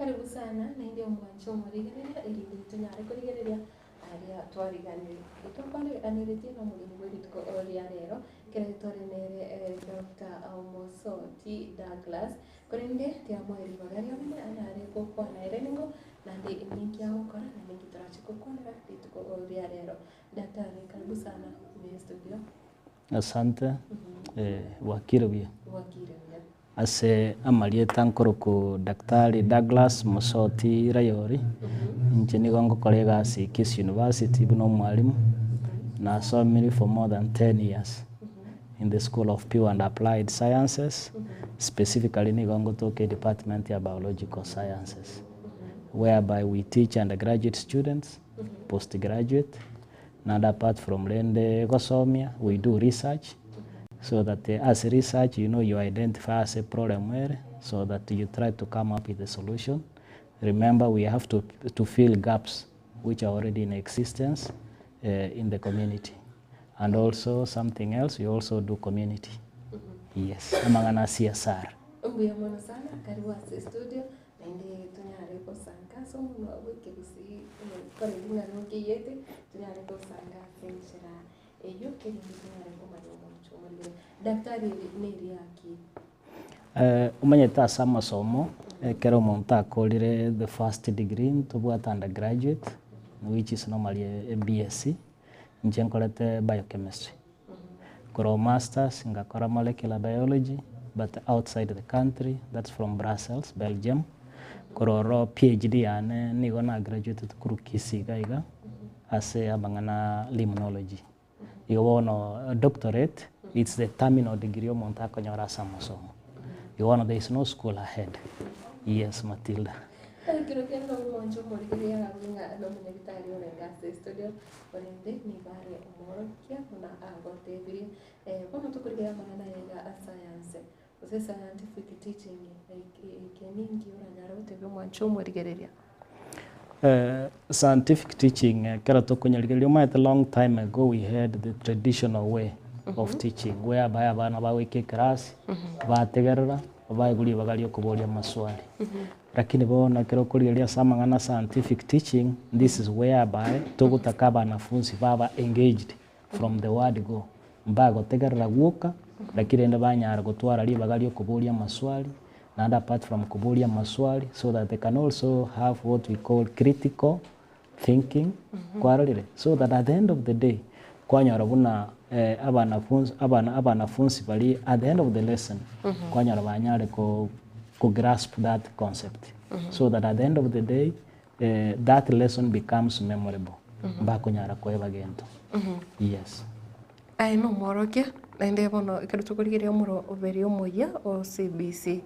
Karibu sana naende omwanche omorigereria erinde tonyare korigereria aria twariganirie. Twakwariganiretie na omogeni bwe rituko ria rero, ekero tore nere Doctor Mosoti Douglas, korende tiamoe ribaga rionene anyare gokwana ere nigo, naende ninki agokora na ninki torache gokwanera rituko ria rero. Daktari karibu sana ime ye studio. Asante, bwakire buya. Bwakire buya. Ase amarieta nkorokwa Daktari Douglas Mosoti Rayori, inche nigo ngokora egasi Kisii University buna omwalimu, nasomire for more than ten years in the school of pure and applied sciences, specifically nigo ngotoka edepartment ya biological sciences, whereby we teach undergraduate students, postgraduate, Naende apart from rende gosomia, we do research, so that ase research you know you identify ase problem ere, so that you try to come up with a solution. Remember we have to to fill gaps which are already in existence in the community. And also something else, we also do community. Yes, amang'ana a CSR. Mbuya mono sana, karibu ase studio. Naende tonyare gosanga ase omonwa bw'ekegusii, kore ring'ana okeyete, tonyare gosanga ase enchera eyio, erinde tonyare komanya omonto omorwire. Daktari eri neriaki? Omanyete ase amasomo, ekero omonto akorire the first degree ntobwate undergraduate, which is normally a BSc, inche nkorete biochemistry. Korwa masters ngakora molecular biology but outside the country that's from Brussels, Belgium. Korwa ororo PhD yane nigo na graduated korwa Kisii iga iga ase amang'ana a limnology. Igo bono doctorate it's the terminal degree omonto akonyora ase amasomo. Igo bono there is no school ahead. Yes Matilda. Ekero kende omwanche omorigereria agakora ng'a nomonyagitari orenge ase estudio, Korende nigo are omworokia buna agotebirie. Bono tokorigereria amang'ana aya iga a science, gose scientific teaching, eke ninki oranyare gotebia omwancha omorigereria? Scientific teaching ekero tokonyarigereria omanyete long time ago we had the traditional way of teaching whereby abana bagoika ekerasi bategerera baegwa ribaga ria okoboria amaswali. Lakini bono ekero okorigereria ase amang'ana scientific teaching, this is whereby togotaka abanafunsi baba engaged from the word go, mbagotegerera gwoka, lakini rende banyara gotwara ribaga ria okoboria amaswali, naende apart from koboria amaswali, so that they can also have what we call critical thinking, kwarorire? So that at the end of the day, kwanyora buna abanafunsi abana abanafunsi baria at the end of the lesson, kwanyora banyare ko ko grasp that concept, so that at the end of the day, that lesson becomes memorable, mbakonyara koeba gento, yes. Aye nomworokia, naende bono ekero tokorigereria omoroberi omoyia o CBC,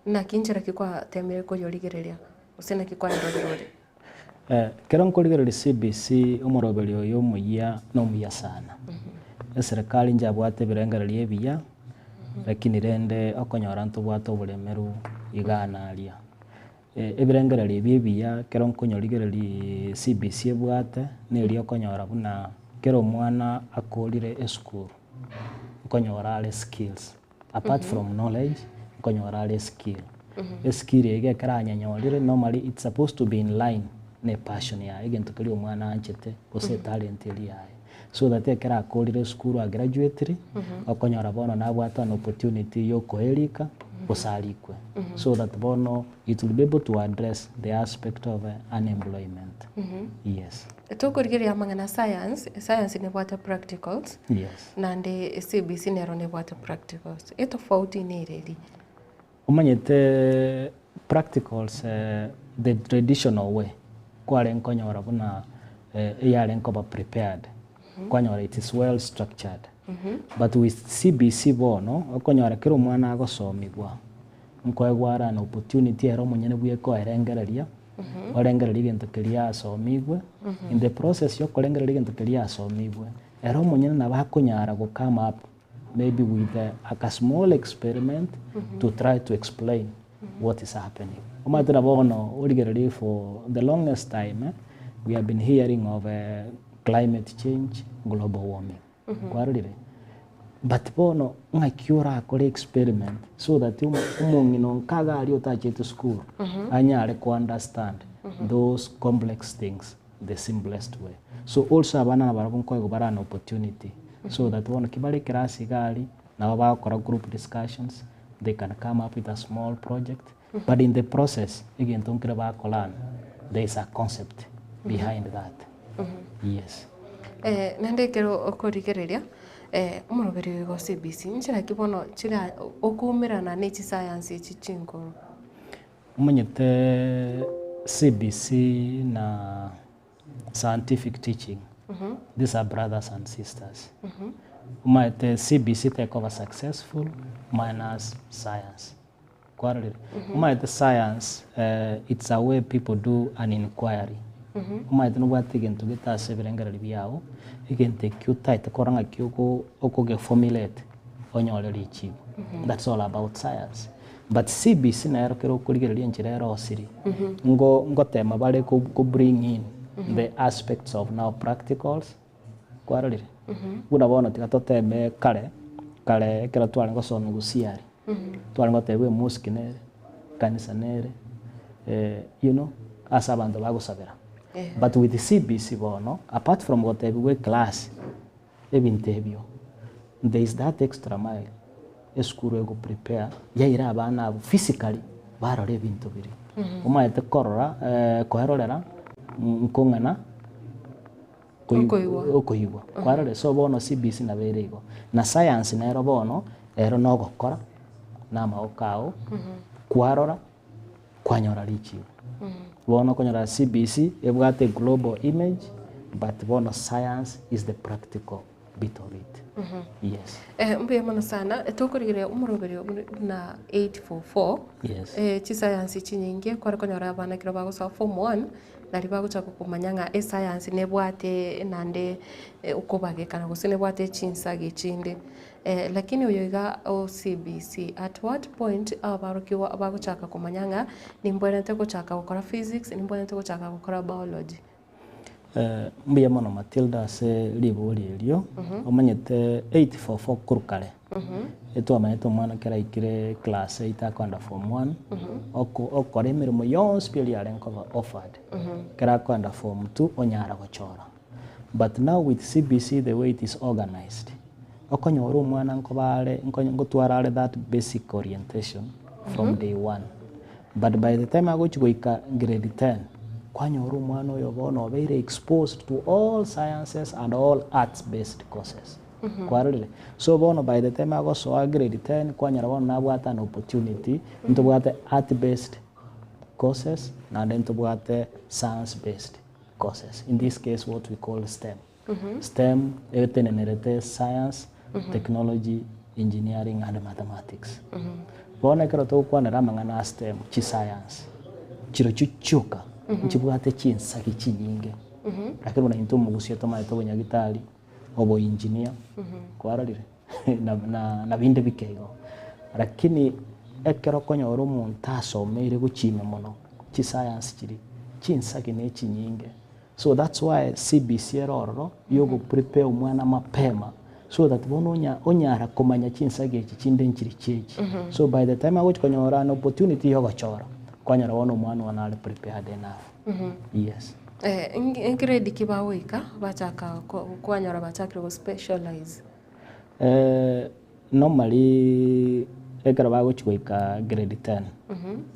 naki inchera ki kwatemire koyorigereria, gose naki kwarorire ore? Ekero nkorigereria CBC omoroberi oyo omuya nomuya sana. Eserekari njabwate ebirengererio ebiya, lakini rende okonyora ntobwate oboremeru igaa na aria. Ebirengererio ebi ebiya ekero nkonyorigereria CBC ebwate, neria okonyora buna kera omwana akorire esukuru, nkonyora are skills. Apart from knowledge, nkonyora are eskill. Eskill eye iga ekero anyenyorire, normally it's supposed to be in line na epassion yaye, egento keria omwana aanchete, gose etalent eria yaye. So that ekero akorire esukuru agraduatire, okonyora bono nabwate an opportunity ya okoerika, gose arikwe. So that bono it will be able to address the aspect of unemployment. Yes. Tokorigereria amang'ana science, science nebwate practicals, Yes. Naende CBC nero nebwate practicals. Etofauti nereri? Omanyete practicals the traditional way kwarenge konyora buna eyarenge koba prepared, kwanyora it is well structured. But with CBC bono, okonyora kera omwana agosomigwa, nkoegwa are an opportunity ere omonyene bweka oerengereria, orengereria egento keria asomigwe, in the process ya okorengereria egento keria asomigwe, Ere omonyene nabo akonyara go come up maybe with a small experiment to try to explain what is happening. Omanyete nabo bono origererie for the longest time we have been hearing of climate change, global warming. Kwarorire? But bono ng'aki orakore experiment so that omong'ina onka iga aria otachete sukuru anyare ko understand those complex things the simplest way. So also abana nabarabwo nkoegwa bare an opportunity so that bono ki bare ekerasi iga aria nabo bagokora group discussions, they can come up with a small project but in the process egento nkere bakolearn there is a concept behind that, yes. Naende ekero okorigereria omoroberi oyo igo CBC, nchera ki bono chira okoumerana ne chiscience echi chinkoro? Omanyete CBC na scientific teaching, these are brothers and sisters. Omanyete CBC tekoba successful minus science. Kwarorire? Omanyete science it's a way people do an inquiry. Omanyete nobwate egento gete ase ebirengererio biago, egento ekio otaete korora ng'aki oko okogeformulate onyore richibu. That's all about science. But CBC nero kero okorigereria enchera erosiri, ngo ngotema bare ko ko bring in the aspects of now practicals, kwarorire? Buna bono tiga toteme kare, kare ekero tware gosoma gosiari, tware gotebwa emosque nere, ekanisa nere, you know, ase abanto bagosabera. But with CBC bono, apart from gotebiwa eclass, ebinto ebio, there is that extra mile esukuru ego prepare yaira abana abwo physically barora ebinto biria. Omanyete korora koerorera nkong'ana Okoigwa. okoigwa. Kwarorire? So bono CBC nabo ere igo. Na science nero bono, ero nogokora na amagoko ao, kwarora, kwanyora richibu. Bono okonyora CBC ebwate global image but bono science is the practical bit of it. Yes. Mbuya mono sana, tokorigereria omoroberio buna 844, Yes. chisayansi chinyinge kware konyora abana ekero bagosoa form one, Nario bagochaka komanya ng'a esayansi nebwate naende okobagekana gose nebwate chinsagi chinde. Lakini oyo iga o CBC, at what point abarokigwa bagochaka komanya ng'a nimbwenerete gochaka gokora physics, nimbwenerete gochaka gokora biology? Mbuya mono Matilda ase ribori erio, omanyete 844 korwa kare. Etwamanyete omwana ekero aikire class eight akoenda form one, oko okora emeremo yonsi pi eria arenge koba offered, ekero akoenda form two onyara gochora. But now with CBC the way it is organized, okonyora omwana nkoba are nko ngotwara are that basic orientation from day one. But by the time agochia goika grade ten, kwanyora omwana oyo bono obeire exposed to all sciences and all arts based courses. Kwarorire? So bono by the time agosoa grade ten, kwanyora bono nabwate an opportunity, ntobwate art based courses, naende ntobwate science based courses, in this case what we call STEM. STEM etenenerete science, technology, engineering and mathematics. Bono ekero togokwanera amang'ana a STEM, chiscience, chirochio chioka nchibwate chinsagi chinyinge, lakini buna intwe omogusia tomaete obonyagitari, oboengineer, kwarorire? na na na binde bike igo. Lakini ekero okonyora omonto asomeire gochia ime mono, chiscience chiria, chinsagi na echinyinge. So that's why CBC ere ororo, ya ogoprepare omwana mapema, so that bono onya onyara komanya chinsagi echi chinde nchiri chiechi. So by the time agochi konyora an opportunity ya ogochora, kwanyora bono omwana one are prepared enough. Yes. Egrade ki bagoika bachaka kwanyora bachakire go specialize? Normally ekero bagochia goika grade ten,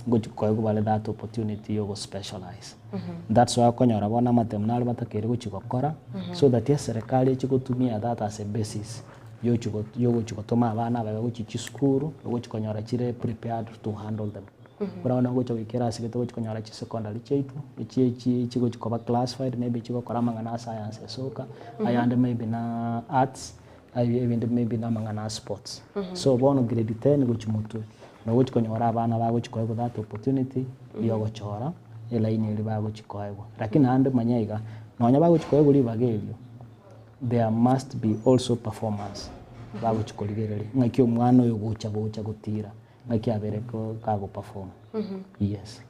ngochia koegwa bare that opportunity ya ogo specialize. That's why okonyora bono amatemu naro batakeire gochia gokora, so that eserekari echi gotumia that as a basis yochia yogochia gotoma abana abaye gochia chisukuru, ogochia konyora chire prepared to handle them. Buna bono ngocha goika erasi gete gochia konyora chisecondary chiaito, echi echi chigochia koba classified maybe chigokora amang'ana a science esoka, ayande maybe na arts, aye ebinde maybe na amang'ana a sports. So bono grade ten gochia motwe, nogochia konyora abana bagochia koegwa that opportunity ya ogochora elaini eria bagochia koegwa. Lakini naende manya iga, nonya bagochia koegwa ribaga erio, there must be also performance bagochia korigereria, ng'aki omwana oyo gocha gocha gotira. Naki abere kago perform. Yes.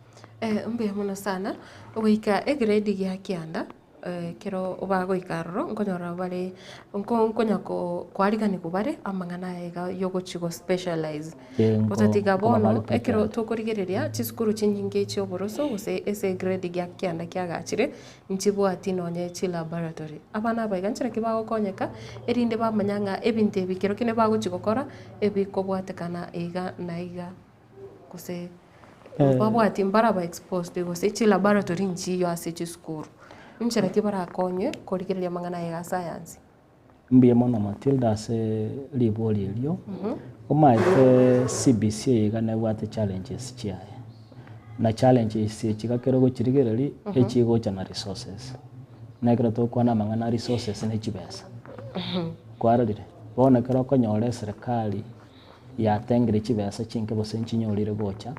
Mbuya mono sana. Goika egrade gia kianda. Ekero bagoika aroro nkonyora bare nko nkonya ko koariganigwa bare amang'ana aya iga yogochi go specialize. Eh, nko- Gotatiga nkoba bono bare ekero prepared. tokorigereria chisukuru chinyinge chia oboroso gose ase egrade gia kianda kiagachire, nchibwati nonye chilaboratory. Abana aba iga nchera ki bagokonyeka erinde bamanya ng'a ebinto ebi kero kende bagochi gokora ebikobwatekana iga na iga. Gose babwati mbaraba exposed gose chilaboratory nchiyo ase chisukuru. Inchera ki barakonye korigereria amang'ana aya ya science? Mbuya mono Matilda ase ribori erio. Omaete CBC eye iga nebwate challenges chiaye. Na challenges echi iga kero ogochirigereria, echigocha na resources. Na ekero togokwana amang'ana a resources ne chibesa. Kwarorire? Bono ekero okonyora eserekari yatengire chibesa chinke gose ncinyorire gocha,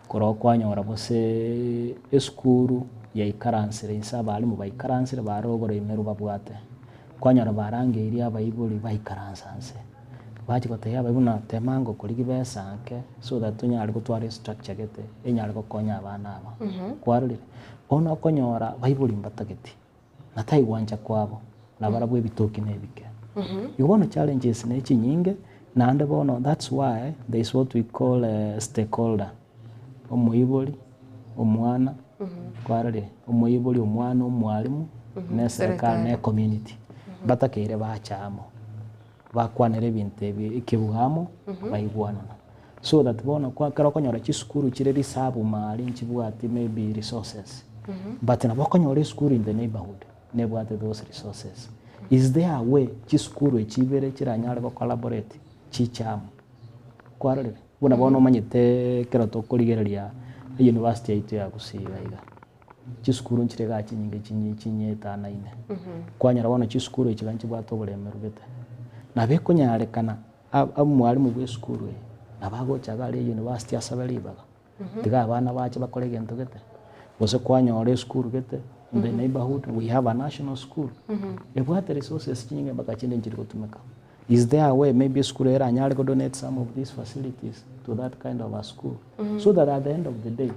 korwa okwanyora gose esukuru yaikaransire inse abalimu baikaransire bare oboremeru babwate, kwanyora barangeirie abaibori baikaransa nse, bachia gotebia abaibori buna tema ngokorigia besa nke so that tonyare gotwara estructure gete enyare gokonya abana aba, kwarorire? Bono okonyora baibori mbatageti. na tai gwancha kwabo, na barabwo ebitoki nebike. Igo bono challenges ne chinyinge, naende bono that's why there is what we call stakeholder, omoibori, omwana, kwarorire, omoibori, omwana, omwalimu, na eserekari na ecommunity, batakeire bacha amo. Bakwanera ebinto ebi ekebuga amo, baigwanana. So that bono kwa ekero okonyora chisukuru chire risabu maari nchibwati maybe resources, but nabo okonyora esukuru in the neighbourhood nebwate those resources. Is there a way chisukuru echi ibere chiranyare go collaborate chiche amo? Kwarorire? Buna bono omanyete ekero tokorigereria eyunivasiti yaito ya Gusii iga iga. Chisukuru nchire igaa chinyinge chinyi chinyetanaine. Kwanyora bono chisukuru echi iga nchibwate oboremeru gete. Nabo ekonyarekana ab omwalimu bwa esukuru eye, nabo agocha iga aria eyunivasiti asabe ribaga, tiga abana bache bakore egento gete, gose kwanyora esukuru gete in the neighbourhood we have a national school, ebwate resources chinyinge mpaka chinde nchiri gotumeka. Is there a way maybe esukuru eye eranyare ko donate some of these facilities to that kind of a school, so that at the end of the day,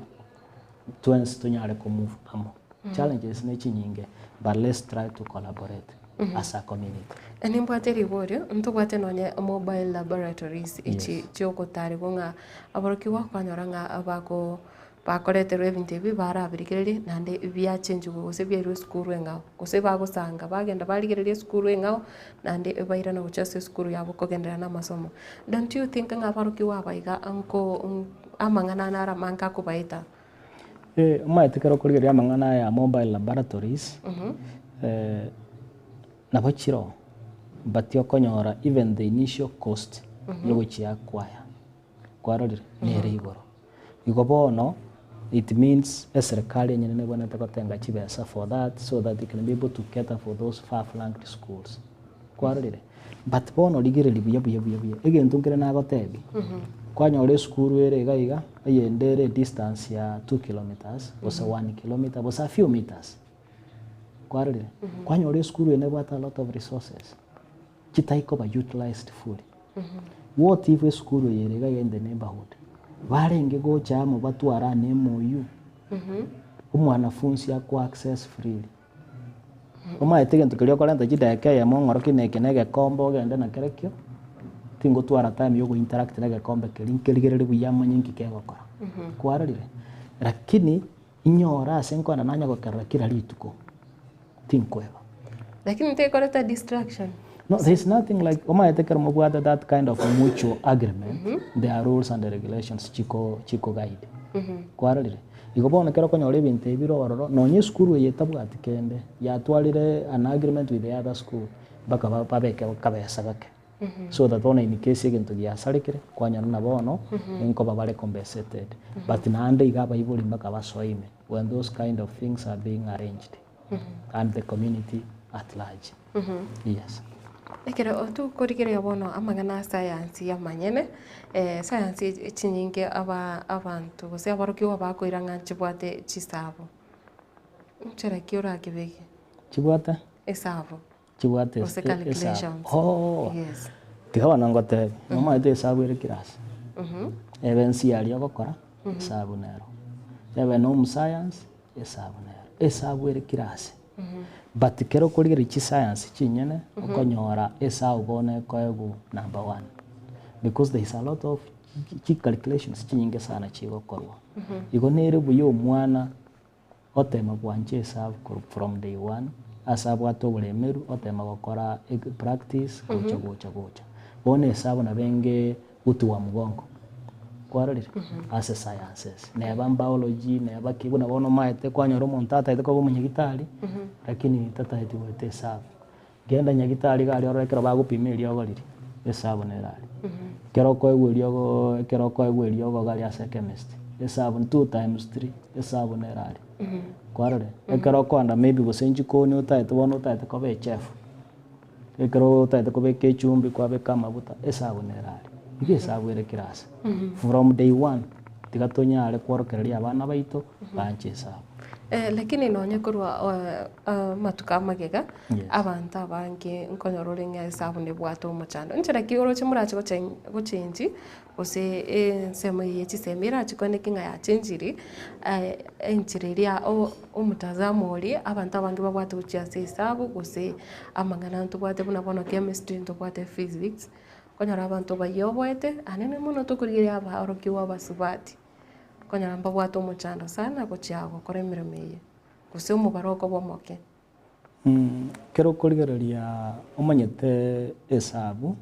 Twensi tonyare ko move amo. Challenges ne chinyinge but let's try to collaborate as a community. Nimbwate riborio, ntobwate nonye mobile laboratories echi Yes. chiogotarigwa ng'a aborokigwa kwanyora ng'a bago bakoreterwa ebinto ebi barabirigererie naende biachenchigwa gose biairwe esukuru eng'ao. Gose bagosanga bagenda barigereria esukuru eng'ao naende bairana gochia ase esukuru yabo kogenderera na amasomo. Don't you think ng'a aborokigwa aba iga nko Amang'ana naro amange akobaeta. Omanyete ekero okorigereria amang'ana aya ya mobile laboratories, nabo chiroo, but okonyora even the initial cost yogochia kwaya, kwarorire, nere igoro. Igo bono, it means eserekari enyene nebwenerete gotenga chibesa for that so that they can be able to cater for those far flanked schools. Kwarorire? But bono rigereria buya buya buya buya, egento nkere nagotebia, kwanyora esukuru ere iga iga, eyende ere edistance ya two kilometres, gose one kilometre, gose a few meters. Kwarorire? Kwanyora esukuru eye nebwate a lot of resources, chitaikoba utilized fully. What if esukuru eye ere iga iga in the neighbourhood, barenge gocha amo batware an MOU, omwanafunsi ako access freely. Omanyete egento keria okorenta chidakika eyemo ong'orokie na eke na egekombe ogende na kerekio, tingotwara time ya ogointeract na egekombe keria nkerigererie buya manye nki kegokora. Kwarorire? Lakini inyore ase nkoenda nanye gokerora kera rituko, tinkoeba. Lakini tekoreta distraction. No, there is nothing like omanyete ekero mobwate that kind of mutual agreement, there are rules and regulations chiko chiko guide. Kwarorire? Igo bono ekero okonyora ebinto ebi bire ororo, nonya esukuru eye etabwati kende, yatwarire an agreement with the other school, mpaka ba babeke kabesa gake. So that bono in case egento giasarekire, kwanyora buna bono, nkoba bare compensated. But naende iga abaibori mpaka basoe ime when those kind of things are being arranged and the community at large. Yes. Ekero tokorigereria bono amang'ana a sayansi amanyene, sayansi chinyinge aba abanto gose aborokigwa bakoira ng'a nchibwate chisaabo. Nchera ki orakebeke? Chibwate? Esabu. Chibwate Gose calculations. Oh! Yes. Tiga bono ngotebie, nomanyete esabu ere kirasi? Ebe ensi aria ogokora, esabu nero. Ebe na omosayansi, esabu nero. Esabu ere kirasi. But ekero okorigereria chiscience chinyene, okonyora esabu bono ekoegwa number one, because there is a lot of chi calculations chinyinge sana chigokorwa. Igo nere buya omwana otema gwancha esabu korwa from day one, ase abwate oboremeru otema gokora practice gocha gocha gocha. Bono esabu nabo enge uti wa mgongo, kwarorire? Ase sciences, neba biology, neba ki, buna bono omaete kwanyora omonto ataete koba omonyagitari, lakini tataeti goeta esabu. Genda nyagitari iga aria orore ekero bagopima eriogo riria, esabu nere aria. Ekero okoegwa eriogo ekero okoegwa eriogo iga aria ase echemist, esabu ni two times three, esabu nere aria. Kwarorire? Ekero okoenda maybe gose njikoni otaete bono otaete koba echef, ekero otaete kobeka echumbi kwabeka amaguta, esabu nere aria. Iga esabu ere kera ase. From day one, tiga tonyare kworokereria abana baito, banche esabu. Lakini nonye korwa amatuko amagega, abanto abange nkonyora ore ng'a esabu nebwate omochando. Inche naki oroche morache gochengi gose ensemo eye ye chisemi erache koeneki ng'a yachenchiri, enchera eria omotazamo oria abanto abange babwate gochia ase esabu gose amang'ana ntobwate buna bono chemistry ntobwate physics, okonyora abanto bayoboete anene mono tokorigereria abaorokigwa abasubati. Okonyora mbabwate omochando sana gochia gokora emeremo eye, gose omobaro okoba omoke. Ekero okorigereria omanyete esabu,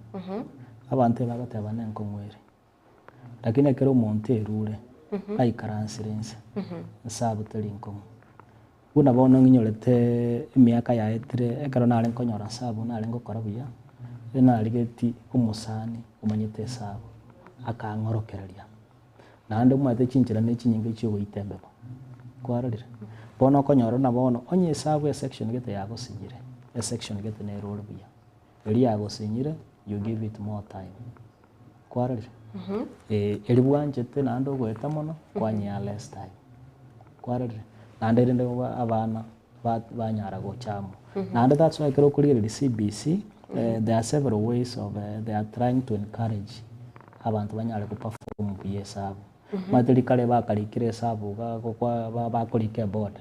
abanto ebagoteba nenkong'u ere, lakini ekero omonto erure aikaransire inse, esabu teri nkong'u. Buna bono ng'inyorete emiaka yaetire ekero nare nkonyora esabu nare ngokora buya, enarigetie omosani omanyete esabu akang'orokereria. Naende omanyete chinchera ne chinyinge chiogoita embebo. Kwarorire? Bono okonyora buna bono onye esabu esection gete yagosinyire, esection gete nere ore buya. Eria yagosinyire you give it more time. Kwarorire? Eh, eria bwanchete naende ogoeta mono, kwanyea less time. Kwarorire? Naende rende abana ba banyara gocha amo. Naende that's why ekero okorigereria CBC, there are several ways of they are trying to encourage abanto banyare go perform buya esabu. Omanyete rikare bakarikire esabu iga gokwa ba bakorika eboard,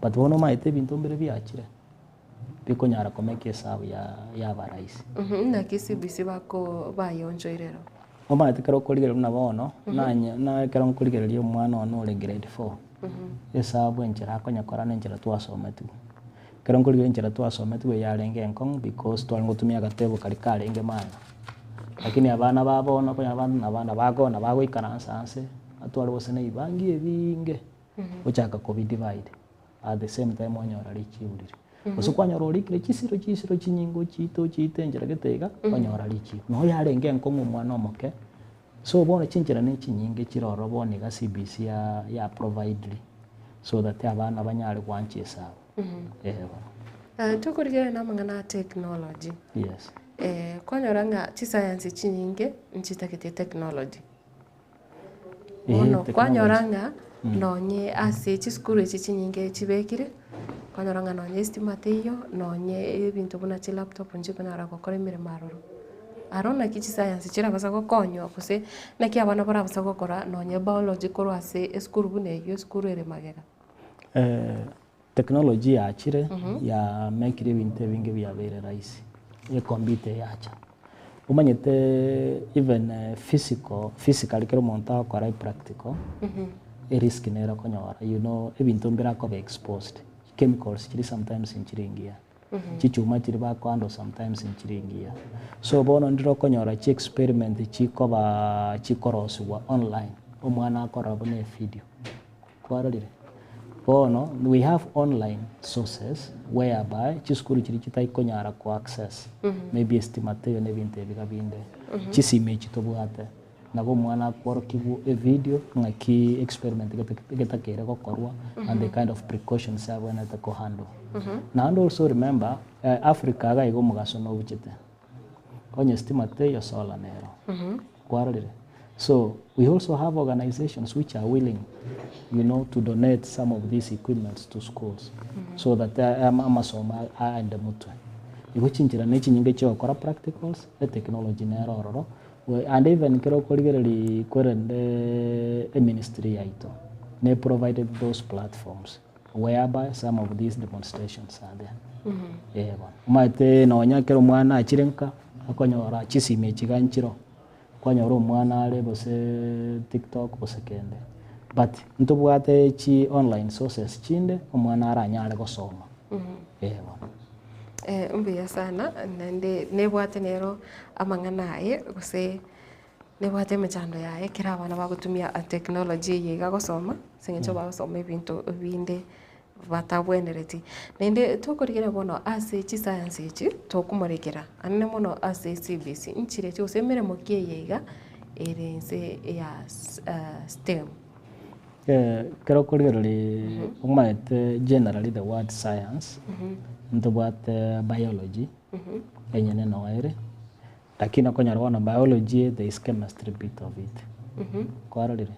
but bono omanyete ebinto mbire biachire, bikonyara komake esabu ya yaba rahisi. Naki CBC bako bayonchoire ero? Omanyete ekero okorigereria buna bono, nanye na ekero nkorigereria omwana one ore grade four, esabu enchera akonyekora na enchera twasometigwe. Ekero nkorigereria enchera twasometigwe yarenge enkong'u because tware gotumia agatebo karia karenge maega. Lakini abana ba bono okonyora abana na abana bakona bagoikaransa anse, atware gose na ebibangi ebiinge, ochaka kobi divide at the same time onyora richibu riria. Gose kwanyora orikire chisiro chisiro chinyinge ochiite ochiite enchera gete iga, onyora richibu. Noyo yarenge enkong'u omwana omoke, so bono chinchera ne chinyinge chire ororo bono iga CBC ya ya providiri so that abana banyare gwancha esabu. Eeh bono. Tokorigereria na amang'ana a technology. Yes. Kwanyora ng'a chisayansi chinyinge nchitagete technology. Bono kwanyora ng'a nonye ase chisukuru echi chinyinge chibekire, kwanyora ng'a nonye estima teiyo, nonye ebinto buna chilaptop nchikonyara gokora emeremo aroro. Aro naki chisayansi chirabasa gokonywa gose naki abana barabasa gokora nonye biology korwa ase esukuru buna eywo esukuru ere magega. Technology yachire ya mekire ebinto ebinge biabeire rahisi, ecomputer yacha. Omanyete even physical, physically ekero omonto agokora epractical, erisk nere okonyora, you know ebinto mbire akoba exposed, chemicals chiria sometimes nchire engiya, chichuma chiria bakohandle sometimes nchire engiya. So bono ndire okonyora chi experiment chikoba chikorosiwa online, omwana akorora buna evideo. Kwarorire? Bono we have online sources whereby chisukuru chiria chitaikonyara ko access maybe estima teiyo na ebinto ebiga binde, chisimi echi tobwate, nabo omwana akworokigwa evideo ng'aki experiment gete getakeire gokorwa and the kind of precautions abwenerete ko handle. Naende also remember Africa iga iga omogaso nobuchete. Onye stima teiyo solar nero. Kwarorire? So we also have organizations which are willing you know to donate some of these equipments to schools so that amasomo aende motwe. Igo chinchera ne chinyinge chia ogokora practicals, etechnology nero ororo, and even ekero okorigereria korende eministry yaito ne provided those platforms. whereby some of these demonstrations are there. Eh bono, omanyete nonya ekero omwana achire nka, okonyora chisimi echi iga nchiroo, kwanyora omwana are gose tiktok gose kende, but ntobwate chi online sources chinde omwana aranyare gosoma, eh bono. Mbuya sana, naende nebwate nero amang'ana aye gose nebwate emechando yaye ekero abana bagotumia technology eye iga gosoma, ase eng'encho bagosoma ebinto binde batabwenereti. Naende tokorigereria bono ase chiscience echi, tokomorekera anene mono ase CBC, nchirechi gose emeremo ki eye iga ere inse ya STEM. Ekero okorigereria omanyete generally the word science, ntobwate biology, enyene noo ere, lakini okonyora bono biology there is chemistry bit of it, kwarorire?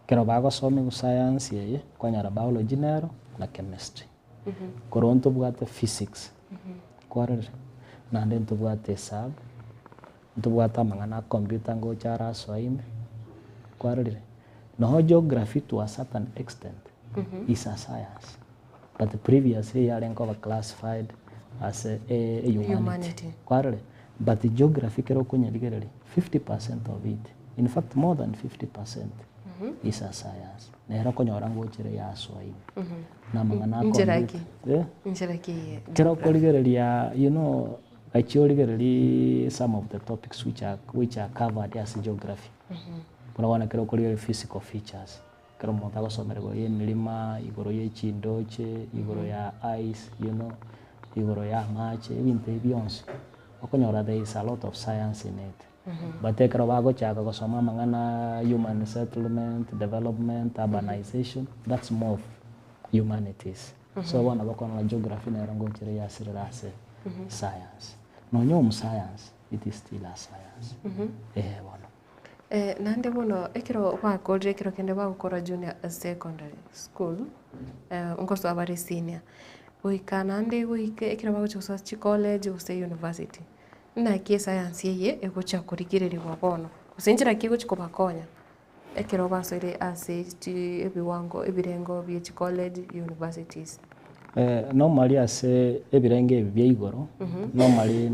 Ekero bagosomigwa science eye, kwanyora biology nero na chemistry. Korwa ntobwate physics, kwarorire? Naende ntobwate hesabu, ntobwate amang'ana a computer ngocha arasoa ime, kwarorire? Noho geography to a certain extent is a science, but previously yarenge koba classified as a humanity, Humanity. kwarorire? But geography ekero okonyerigereria, 50 percent of it, in fact more than 50% is a science. Nere okonyora ngochere yasoa ime, na amang'ana a Nchera computer. ki? Eh? Nchera ki eye? Ekero okorigereria, gachia origereria some of the topics which are covered as geography. Buna bono ekero okorigereria physical features, ekero omonto agosomera igoro ya emerima, igoro ya chindoche, igoro ya ice, igoro ya amache, ebinto ebi bionsi, okonyora there is a lot of science in it. But ekero bagochaka gosoma amang'ana human settlement, development, urbanization, that's more of humanities. So bono bakonyora geography nero ngochere yasirera ase science. Nonya omu science, it is still a science. Eh bono. Naende bono ekero bakorire ekero kende bagokora junior secondary school, nkosoa bare senior, goika naende goika ekero bagochia gosoa chicollege gose university, naki escience eye egochia korigereriwa bono, gose nchera ki egochia kobakonya ekero basoire ase chi ebiwango ebirengo bia chicollege, universities? Normally ase ebirenge ebi bia igoro, normally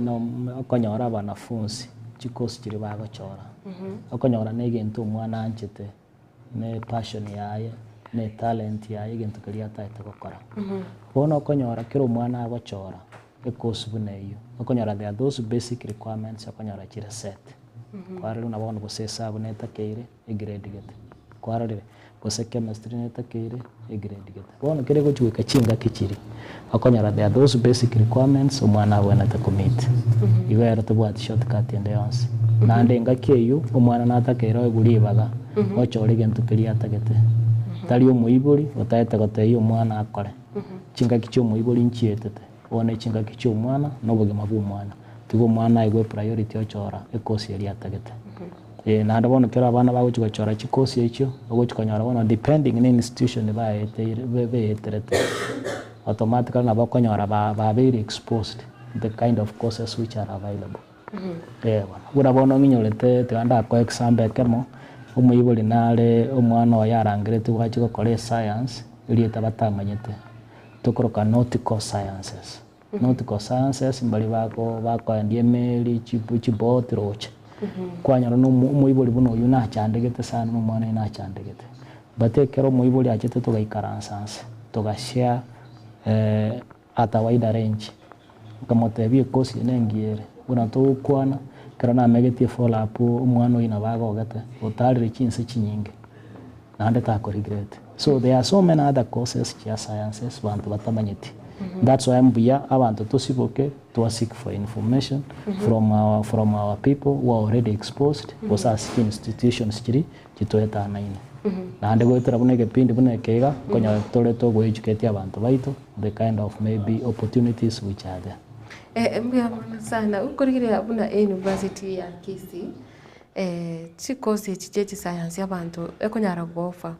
okonyora abanafunzi chicourse chiria bagochora, okonyora na egento omwana aanchete, na epassion yaye, na etalent yaye egento keria atagete gokora. Bono okonyora kera omwana agochora ecourse buna eywo, okonyora there are those basic requirements okonyora chire set. Kwarorire buna bono gose esabu netakeire egrade gete, kwarorire? Gose chemistry netakeire egrade gete. Bono kere gochi goika chingaki chiria, okonyora there are those basic requirements omwana abwenerete komeet. Igo ere tobwati shortcut ende yonsi. Naende engaki eywo, omwana natakeire oegwe ribaga, ochore egento keria atagete. Tari omoibori otagete gotebia omwana akore. Chingaki chia omoibori nchietete, bono echingaki chia omwana, na obogima bwa omwana. Tiga omwana aegwe priority ochora ecourse eria atagete. Naende bono ekero abana bagochi gochora chicourse echio, ogochi konyora bono depending na institution baeteire beeterete, automatically nabo okonyora babeire exposed the kind of courses which are available. Bono, buna bono ng'inyorete tiga ndakoe example ekemo, omoibori nare omwana oye arangeretie gwachi gokora escience, erieta batamanyete, tokoroka nautical sciences. Nautical sciences mbari bako bakoendia emeri, chiboti roche. Kwanyora na omoibori buna oywo nachandegete sana na omwana oye nachandegete. But ekero omoibori achete togaikaransa nse, togashare at a wider range, nkamotebia ecourse eye nengiya ere, buna togokwana, ekero namegetie follow up omwana oywo nabo agogete, otarire chinse chinyinge, naende tako regret. So there are so many other courses chia sciences banto batamanyeti. That's why mbuya abanto tosiboke twa seek for information from our people who are already exposed gose ase chi institutions chiria chitoetanaine. Naende goetera buna egepindi buna eke iga, okonyora tore togoeducate abanto baito the kind of maybe opportunities which are there. Mbuya mono sana, okorigereria buna university ya Kisii, chicourse echi chia chiscience abanto ekonyara gooffer.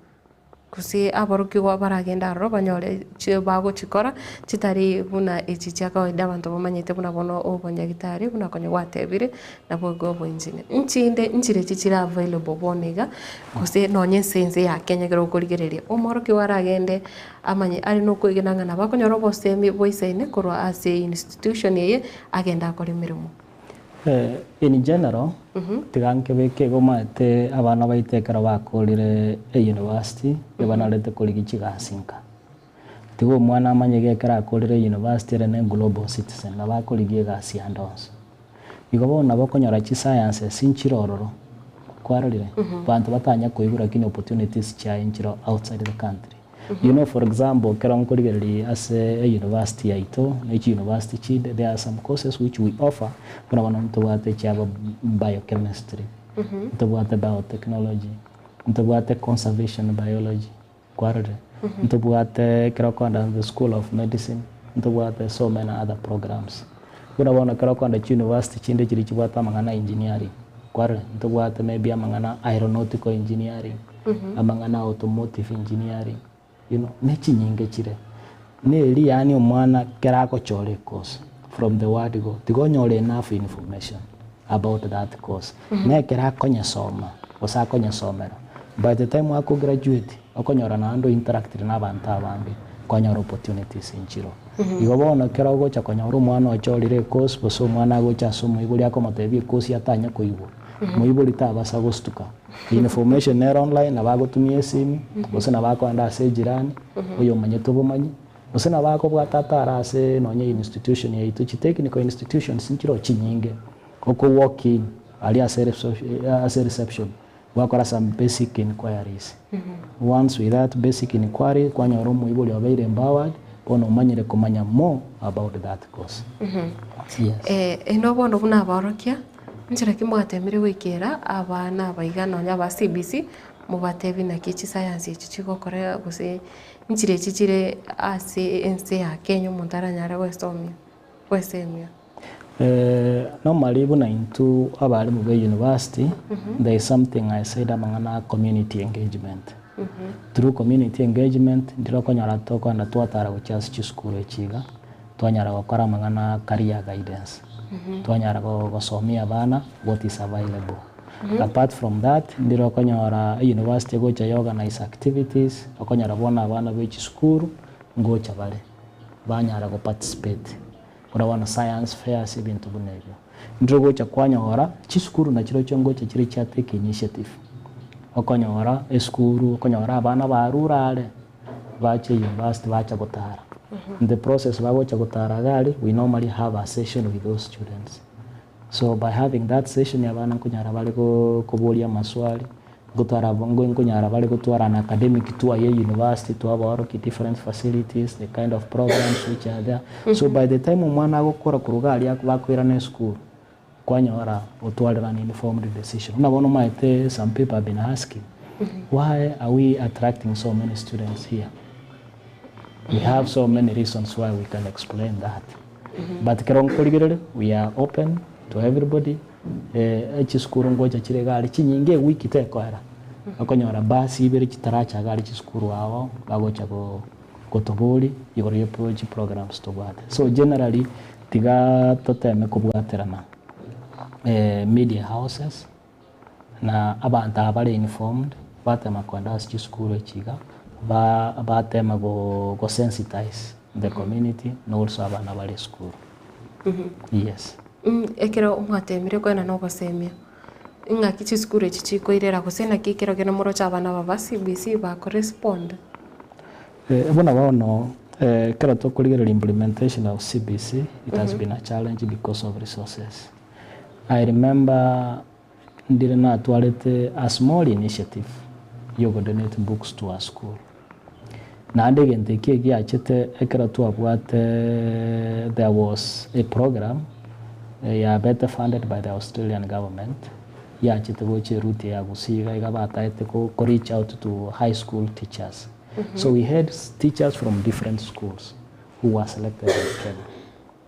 Gose aborokigwa baragende aroro banyore chi bagochikora chitari buna echi chia kawaida abanto bamanyete buna bono obonyagitari buna konya gwatebire nabo igo oboengineer. Nchinde nchire echi chire available bono iga gose nonye ase ense ya Kenya ekero okorigereria omworokigwa aragende amanye are na okoegena ng'a nabo akonyora obosemi boisaine korwa ase institution eye agende akore emeremo. In general, tiga nkebeke igo omanyete abana baito ekero bakorire e-university, ebanarete korigia chigasi nka. Tiga omwana amanye iga ekero akorire e-university ere ne global citizen, nabo akorigia egasi ande onsi. Igo bono nabo okonyora chi sciences nchire ororo, kwarorire? Banto batanya koigwa lakini opportunities chiaye nchire outside the country. You know for example, ekero nkorigereria ase e-university yaito, na chi-university chinde, there are some courses which we offer, buna bono ntobwate chiabo biochemistry, ntobwate biotechnology, ntobwate conservation biology, kwarorire? Ntobwate ekero okogenda the school of medicine, ntobwate so many other programs. Buna bono ekero okogenda chi-university chinde chiria chibwate amang'ana a engineering, kwarorire? Ntobwate maybe amang'ana aeronautical engineering, amang'ana automotive engineering, you know, ne chinyinge chire. Neri yaani omwana kera agochora ecourse from the word go, tiga onyore enough information about that course. Na ekero akonyesoma, gose akonyesomera, by the time ako graduate, okonyora naende o interactire na abanto abange, kwanyora opportunities nchiro. Igo bono ekero ogocha konyora omwana ochorire ecourse, gose omwana agocha ase omoibori akomotebia ecourse atanya koigwa, moibori tabasa gostuka. Information nere online nabo agotumia esimi, gose nabo akoenda ase ejirani, oyomanyete obomanyi, gose nabo akobwata atare ase nonye institution yaito, chi technical institutions nchiroo chinyinge, oko walk in aria ase ase reception, gwakora some basic inquiries. Once with that basic inquiry, kwanyora omoibori obeire empowered, bono omanyire komanya more about that course. Yes. Inwe bono buna abaorokia, Inchera ki mwateemire goikera abana aba iga nonya aba CBC, mobateebie naki chisayansi echi chigokora gose nchire echi chire ase ense ya Kenya omonto aranyare goesomia goesemia? Normally buna intwe abalimu be university, there is something I said amang'ana a community engagement. Through community engagement, ndire okonyora tokogenda twatara gochia ase chisukuru echi iga, twanyara gokora amang'ana a career guidance, twanyara gosomia abana what is available. Apart from that, ndire okonyora university egocha ya organize activities, okonyora bono abana ba echisukuru, ngocha bare, banyara go participate, buna bono science fairs ebinto buna ebio. Ndire ogocha kwanyora, chisukuru nachirochio ngocha chire chia take initiative, okonyora esukuru, okonyora abana barure are, bache university bacha gotara. In the process bagocha gotara iga aria, we normally have a session with those students. So by having that session abana nkonyara bare koboria amaswali, nkotwara nkonyara bare gotwara an academic tour ya university twabaorokia different facilities, the kind of programs which are there. So by the time omwana agokora korwa iga aria bakoirana esukuru, kwanyora otwarire an informed decision. Buna bono omanyete some people have been asking, why are we attracting so many students here? We have so many reasons why we can explain that. But ekero nkorigereria, we are open to everybody, chisukuru ngocha chire iga aria chinyinge ewiki tekoera, okonyora bus ibere chitaracha iga aria chisukuru ao, bagocha gotoboria igoro ya chiprograms tobwate. So generally, tiga toteme kobwaterana media houses, na abanto aba bare informed, batema kogenda ase chisukuru echi iga, batema go sensitize the community na also abana bare esukuru. Yes. Ekero mwatemire koenana obosemia, ing'aki chisukuru echi chikoirera gose naki ekero kende moroche abana aba ba CBC bakorespond? Buna bono ekero tokorigereria implementation of CBC, it has been a challenge because of resources. I remember ndire natwarete a small initiative ya ogodonate books to a school. Naende egento ekio egiachete ekero twabwate there was a program yabete funded by the Australian government yachete gocha eroute ya Gusii iga iga bataete ko reach out to high school teachers. So we had teachers from different schools who were selected and came.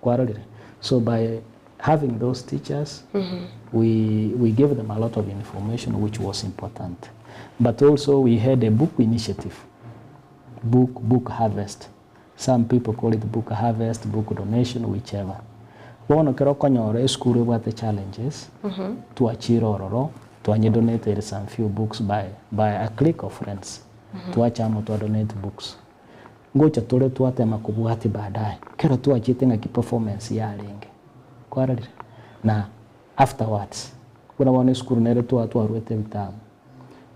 Kwarorire? So by having those teachers, we gave them a lot of information which was important. But also we had a book initiative. Book book harvest. Some people call it book harvest, book donation, whichever. Bono ekero okonyora esukuru ebwate challenges, twachire ororo, twanye donated some few books by by a clique of friends. Twacha amo twa donate books. Ngocha tore twatema kobwatia baadaye, ekero twachete ng'aki performance yarenge. Kwarorire? Na afterwards, buna bono esukuru nere twa twaruete ebitabu,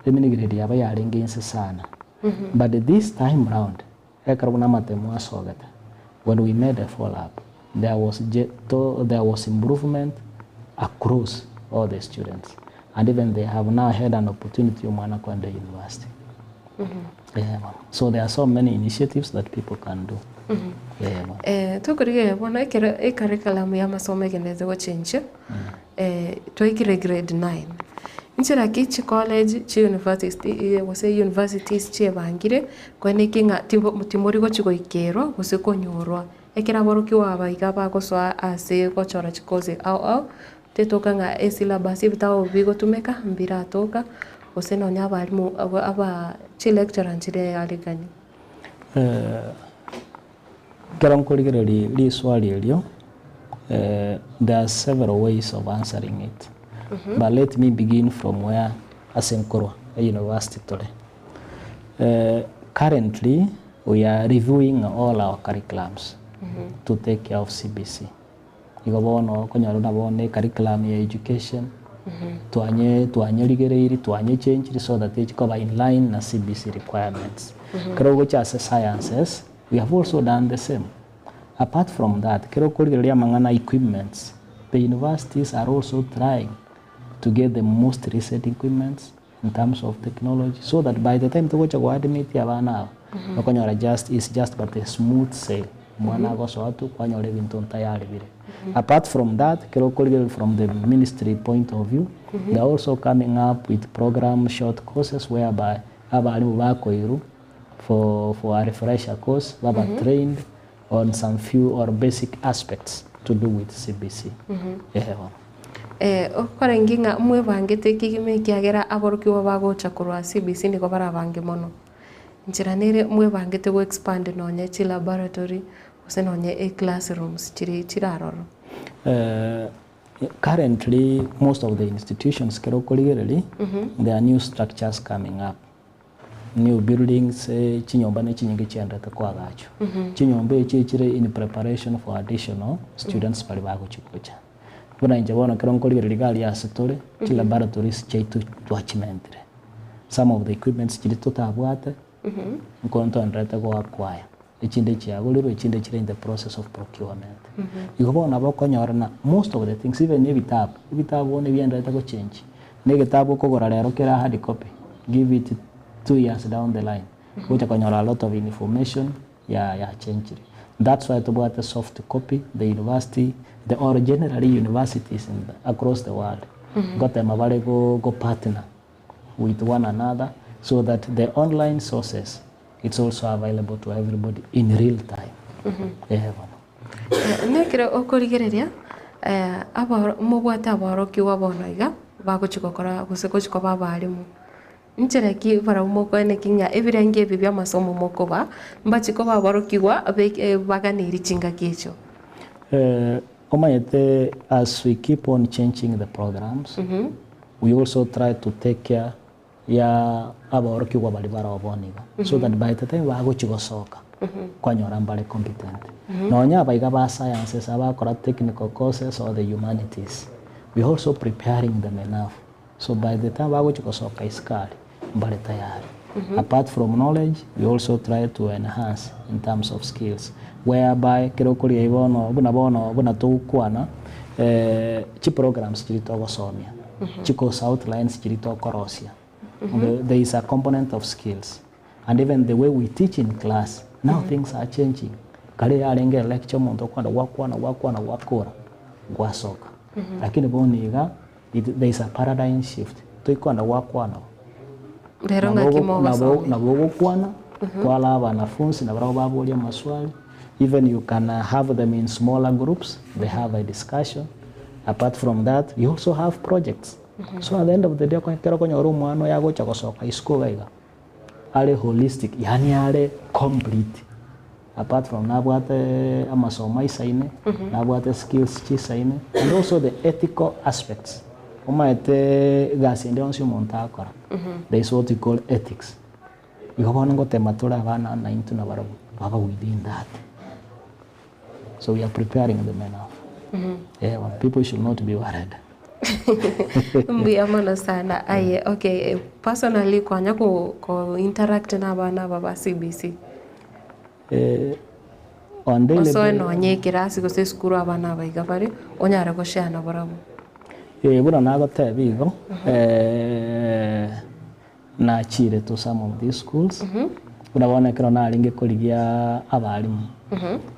eminigiredi yabo yarenge inse sana. But this time round, ekero buna amatemo asogete, when we made a follow up, there was there was improvement across all the students and even they have now had an opportunity omwana koenda university. Eh bono. So there are so many initiatives that people can do. Eh bono. Eh, tokorigereria bono ekero ecurriculum ya amasomo egenderete gochenchia, twaikire grade nine, inchera ki chicollege, chiuniversity gose universities chiebangire, koeneki ng'a tibo timori gochi goikerwa gose konyorwa, ekero aborokigwa aba iga bagosoa ase gochora chikosi ao ao, tetoka ng'a esyllabus ebitabo bigotumeka mbiratoka, gose nonye abalimu aba aba chilecturer nchire arigani. Ekero nkorigereria riswali erio, there are several ways of answering it, but let me begin from where ase nkorwa, e university tore. Currently we are reviewing all our curriculums to take care of CBC. Igo bono okonyora buna bono ecurriculum ya education, twanye twanyerigereirie twanyechenchirie so that echi koba in line na CBC requirements. Ekero ogocha ase sciences, we have also done the same. Apart from that, ekero okorigereria amang'ana equipments, the universities are also trying to get the most recent equipments in terms of technology so that by the time togocha goadmit abana aba, okonyora just is just but a smooth sail. Omwana agosoa tu, kwanyora ebinto ntayari bire. Apart from that, ekero okorigereria from the ministry point of view, they are also coming up with program short courses whereby abarimu bakoirwa for, for a refresher course, baba trained on some few or basic aspects to do with CBC. Ehe bono. Okorenge ng'a mwebangete ekegima ekiagera aborokigwa bagocha korwa CBC nigo barabange mono. Nchera nere mwebangete go expand nonye chilaboratory gose nonye eclassrooms chire chiraroro. Currently most of the institutions ekero okorigereria, there are new structures coming up. New buildings, chinyomba ne chinyinge chiaenderete koagachwa. Chinyomba echi echire in preparation for additional students baria bagochi gocha. Buna inche bono ekero nkorigereria iga aria ase tore, chilaboratories chiaito twachimentire. Some of the equipments chiria totabwate, nko ntoenderete go acquire. Echinde chiagorirwe, echinde chire in the process of procurement. Igo bono nabo okonyora na most of the things even ebitabu, ebitabu bono ebienderete gochengi, na egetabu okogora rero kere hard copy, give it 2 years down the line, gocha konyora a lot of information ya yachenchire. That's why tobwate soft copy, the university, the or generally universities in the, across the world, ngotema bare go, go partner with one another so that the online sources it's also available to everybody in real time. Eh, bono. Nekero okorigereria, aba mobwate aborokigwa bono iga bagochi gokora gose gochi koba abarimu, nchera ki barabwo mokoeneki ng'a ebirenge ebi bia amasomo mokoba mbachi koba aborokigwa baganeri chingaki echio? Omanyete as we keep on changing the programs, we also try to take care ya aborokigwa bari barobona iga so that by the time bagochi gosoka kwanyora mbare competent. Nonya abaiga ba sciences abakora technical courses or the humanities, we also preparing them enough so by the time bagochi gosoka iskari mbare tayari. Apart from knowledge, we also try to enhance in terms of skills whereby kero koria bono buna bono buna togokwana chi programs chiri togosomia chi course outlines chiri tokorosia, there is a component of skills. And even the way we teach in class now, things are changing. Kare yarenge lecture omonto okwenda gwakwana gwakwana gwakora gwasoka, lakini bono iga there is a paradigm shift toikwenda gwakwana. Rero ng'aki mogosomia? Nabo ogokwana twala wanafunzi na barabo baboria maswali. Even you can have them in smaller groups, they have a discussion. Apart from that, you also have projects. So at the end of the day, kero konyora omwana oyo agocha gosoka isiko iga. are holistic yaani are complete apart from nabwate amasomo aisaine, nabwate skills chisaine and also the ethical aspects. Omanyete egasi ende yonsi omonto agokora, there is what we call ethics. Igo bono ngotema tore abana naintwe nabarabwo baba within that. So we are preparing them enough. Eh, bono people should not be worried. Mbuya mono sana aye okay personally kwanya ko ko interact na abana aba ba CBC? Eh, on daily Osoe nonye ekerasi gose esukuru abana aba iga bare onyare goshare nabarabwo. Eh, buna nagoteba igo, eh, Nachire to some of these schools, buna bono ekero narenge korigia abalimu,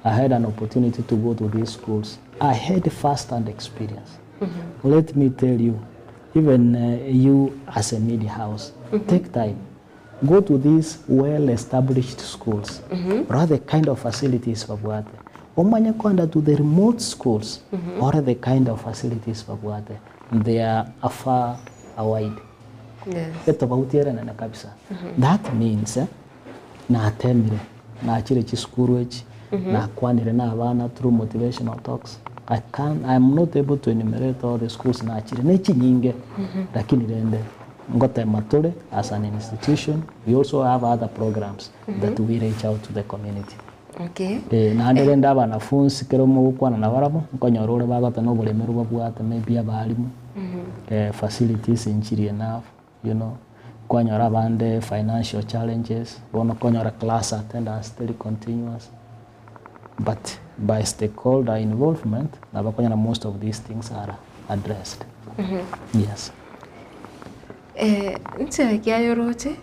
I had an opportunity to go to these schools, I had first hand experience. Let me tell you, even you as a media house, take time, go to these well established schools, rora the kind of facilities babwate, omanye kogenda to the remote schools, orore the kind of facilities babwate, they are far wide. Yes. Etobauti ere enene kabisa. That means natemire, nachire chisukuru echi, nakwanire na abana through motivational talks. I can't, I am not able to enumerate all the schools nachire, ne chinyinge, lakini rende ngotema tore as an institution, we also have other programs that we reach out to the community. Okay. Eh, naende rende abanafunsi kero mogokwana nabarabwo, nkonyora ore bagoteba na oboremeru babwate maybe abalimu, eh, facilities nchiri enough, you know, kwanyora abande financial challenges, bono okonyora class attendance teri continuous, but by stakeholder involvement, nabo okonyora most of these things are addressed. Yes. Inche ekiagera oroche,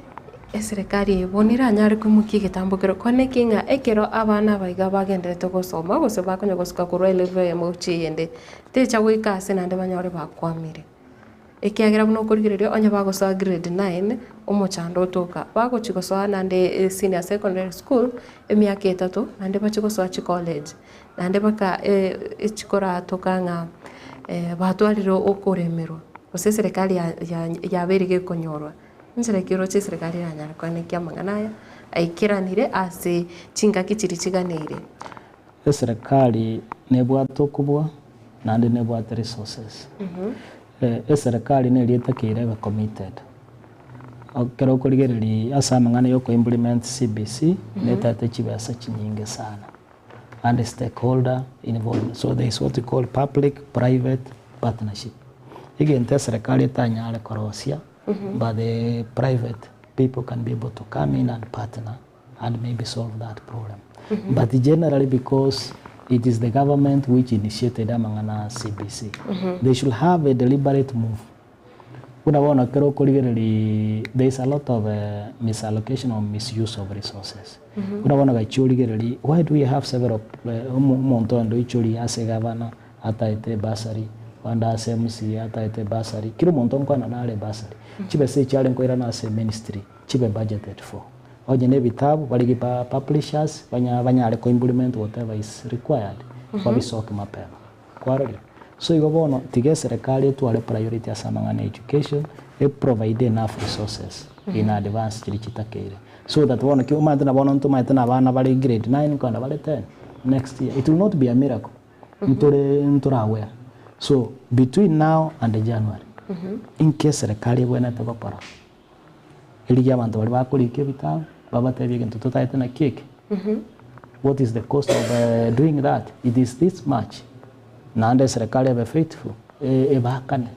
eserekari eye bono eranyare koimokia egetambo kero, kwane ki ng'a ekero abana aba iga bagenderete gosoma gose bakonya gosuka korwa elevel eyemo gochia eyende, techa goika ase naende banyore bakwamire. Ekiagera buna okorigereria onye bagosoa grade nine, omochando otoka, bagochia gosoa naende senior secondary school, emiaka etato, naende bachie gosoa chicollege, naende baka echikoratoka ng'a batwarire okoremerwa, gose eserekari ya- ya- yabeire gekonyorwa. Inchera ki oroche eserekari eranyare koenekia amang'ana aya aikeranire ase chingaki chiria chiganeire? Eserekari nebwate okobua naende nebwate resources. Eserekari neri etakeire ebe committed. Ekero okorigereria ase amang'ana ya oko implement CBC, netagete chibesa chinyinge sana and stakeholder involvement. So there is what we call public private partnership. Egento eserekari etanyare korosia, but the private people can be able to come in and partner and maybe solve that problem. But generally because it is the government which initiated amang'ana a CBC, they should have a deliberate move. Buna bono ekero okorigereria there is a lot of misallocation or misuse of resources. Buna bono gachia origereria why do we have several omonto onde oichorie ase gavana ataete ebursary, onde ase MCA ataete ebursary, kera omonto nkoenana are ebursary. Chibesa echi are nkoirana ase eministry chibe budgeted for. Onye na ebitabu barigie ba publishers banya banyare ko implement whatever is required babisoke mapema. Kwarorire? So igo bono tiga eserekari etware priority ase amang'ana ya education, e provide enough resources in advance chiria chitakeire. So that bono ki omanyete na bono ntomaete na abana bare grade nine nkoenda bare ten next year, it will not be a miracle. Ntore ntore aware. So between now and January, inki eserekari ebwenerete gokora? Erigia abanto baria bakorika ebitabu, babatebie egento totaete naki eke. What is the cost of doing that? It is this much. Naende eserekari ebe faithful, ebakane.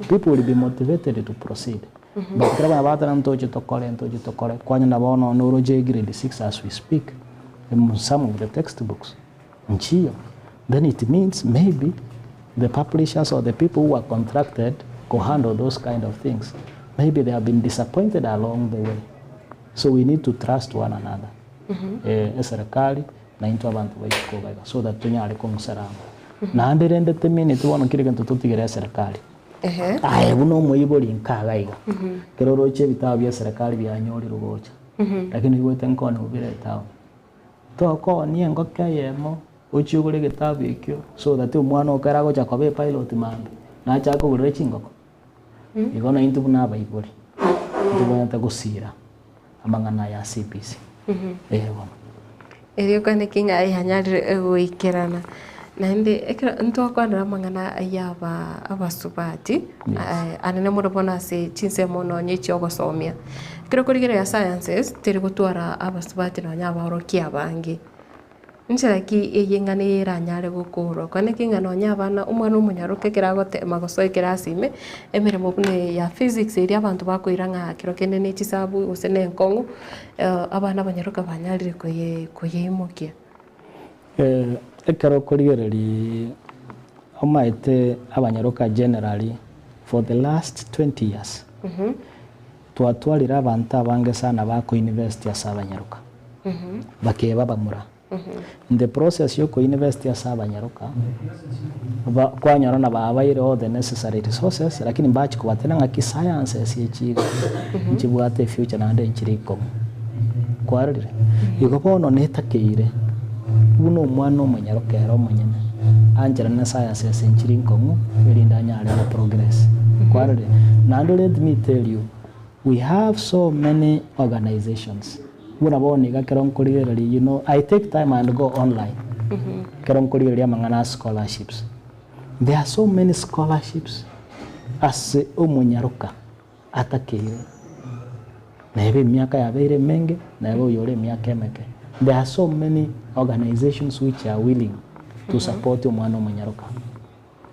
People will be motivated to proceed. But ekero abana bagoteeba ntoche tokore, ntoche tokore, kwanyora bono noroche grade six as we speak, some of the textbooks nchiyo. Then it means maybe the publishers or the people who are contracted to handle those kind of things, maybe they have been disappointed along the way. So we need to trust one another. Eh, eserekari na intwe abanto ba isiko iga iga so that tonyare kong'usera amo. Naende rende temineti bono kera egento totigere eserekari. Aye buna omoibori nkaga iga, ekero oroche ebitabu bia eserekari bianyorirwe gocha, lakini oigwete nkone obire etown. Tokoonia engoko eyemo, ochie ogore egetabu ekio, so that omwana oo ekero agocha koba epilot mambia, nache akogorere chingoko. Igo naintwe buna abaibori, ntobwenerete gosira. amang'ana aya CBC. Ee bono. Erio kwane ki ng'a yanyarire goikerana. Naende ekero ntwakwanera amang'ana ay'aba abasubati, anene mono bono ase chinsemo nonye chi'ogosomia. Ekero okorigereria sciences, teri gotwara abasubati nonye abaorokia abange. Nchera ki eye ng'a nigo eranyare gokorwa? Kwane ki ng'a nonye abana, omwana omonyaroke ekero agotema gosoa ekerasi ime, emeremo buna eye ya physics eria abanto bakoira ng'a kero kende ne chisabu gose ne enkong'u, abana abanyaroke banyarire koye koyeimokia. Ekero okorigereria omaete abanyaroka generally for the last 20 years, twatwarire abanto abange sana bako invest ase abanyaroka, bakeba abamura. In the process ya oko invest ase abanyaroka, ba kwanyora na babaire all the necessary resources lakini mbachia kobatebia ng'aki sciences echi iga nchibwate efuture naende nchire ikomo. Kwarorire? Igo bono netakeire buna omwana omonyaroka ere omonyene ancherane na sciences nchire inkong'u erinde anyare go progress. Kwarorire? Naende let me tell you, we have so many organizations buna bono iga ekero nkorigereria you know I take time and go online ekero nkorigereria amang'ana a scholarships. There are so many scholarships ase omonyaroka atakeire, nebe emiaka yabeire emenge, nebe oyore emiaka emeke. There are so many organizations which are willing to support omwana omonyaroka.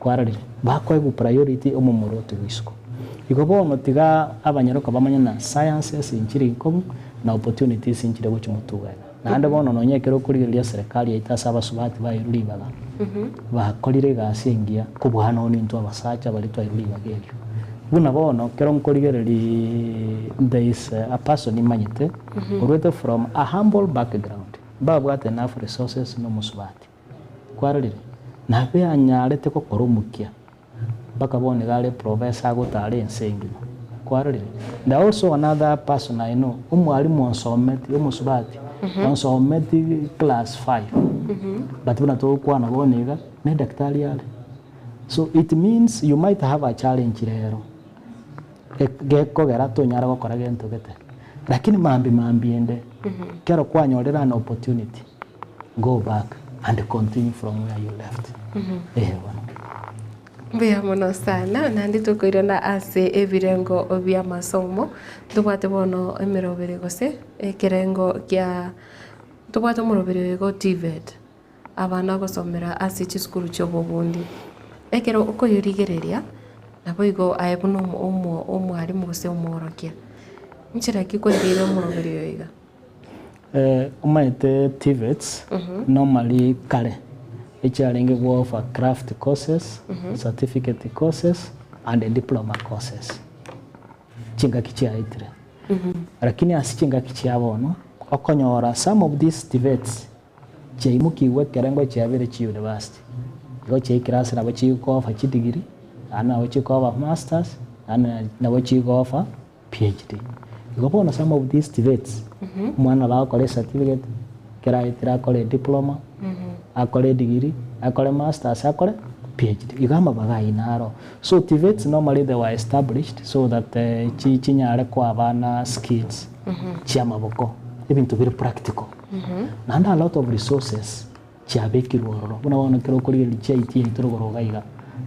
Kwarorire? Bakoegwa priority omomura otigwe isiko. Igo bono tiga abanyaroka bamanye na sciences nchire inkomu na opportunities nchire gochia motuga iga. Naende bono nonye ekero okorigereria serikali yaito ase abasubati bairwe ribaga, bakorire egasi engiya kobua nonya intwe abasacha baria twairwe ribaga erio. Buna bono ekero nkorigereria there is a person nimanyete orwete from a humble background, mbabwate enough resources na omosubati. Kwarorire? Nabe anyarete gokora omokia mpaka bono iga are professor agotara ense engima. Kwarorire? There also another person I know, omwalimu onsometi, omosubati, onsometi class five, but buna togokwana bono iga, ne daktari are. So it means you might have a challenge rero, gekogera tonyara gokora gento gete, lakini mambia mambia ende, ekero kwanyorire an opportunity, go back and continue from where you left. Eeh bono. Mbuya mono sana, naende tokoirana ase ebirengo bi'amasomo, ntobwate bono emeroberi gose ekerengo kia ntobwate omoroberi oyo igo TVET, abana gosomera ase chisukuru chi'obobundi. Ekero okoyorigereria, naboigo aye buna omo omo omwalimu gose omworokia, nchera ki kwaireire omoroberi oyo iga? Omanyete TVETs normally kare echiarenge go offer craft courses, certificate courses and diploma courses chingaki chiaetire. Lakini ase chingaki chia bono okonyora some of these TVETs Chiaimokigwe ekerengo chiabere chiuniversity, igo chiaikire ase nabo chigo-offer chidegree, naende nabo chiko-offer masters, naende nabo chigo-offer PhD. Igo bono some of these TVETs, omwana nabo agokora ecertificate, ekero aetire akore ediploma, akore edegree, akore masters, akore PhD. Igo amabaga ayio naro. So TVETs normally they were established so that chi chinyare koa abana skills chiamaboko, ebinto bire practical. Naende a lot of resources chiabekirwe ororo, buna bono ekero okorigereria chiaiti yaito rogoro iga iga,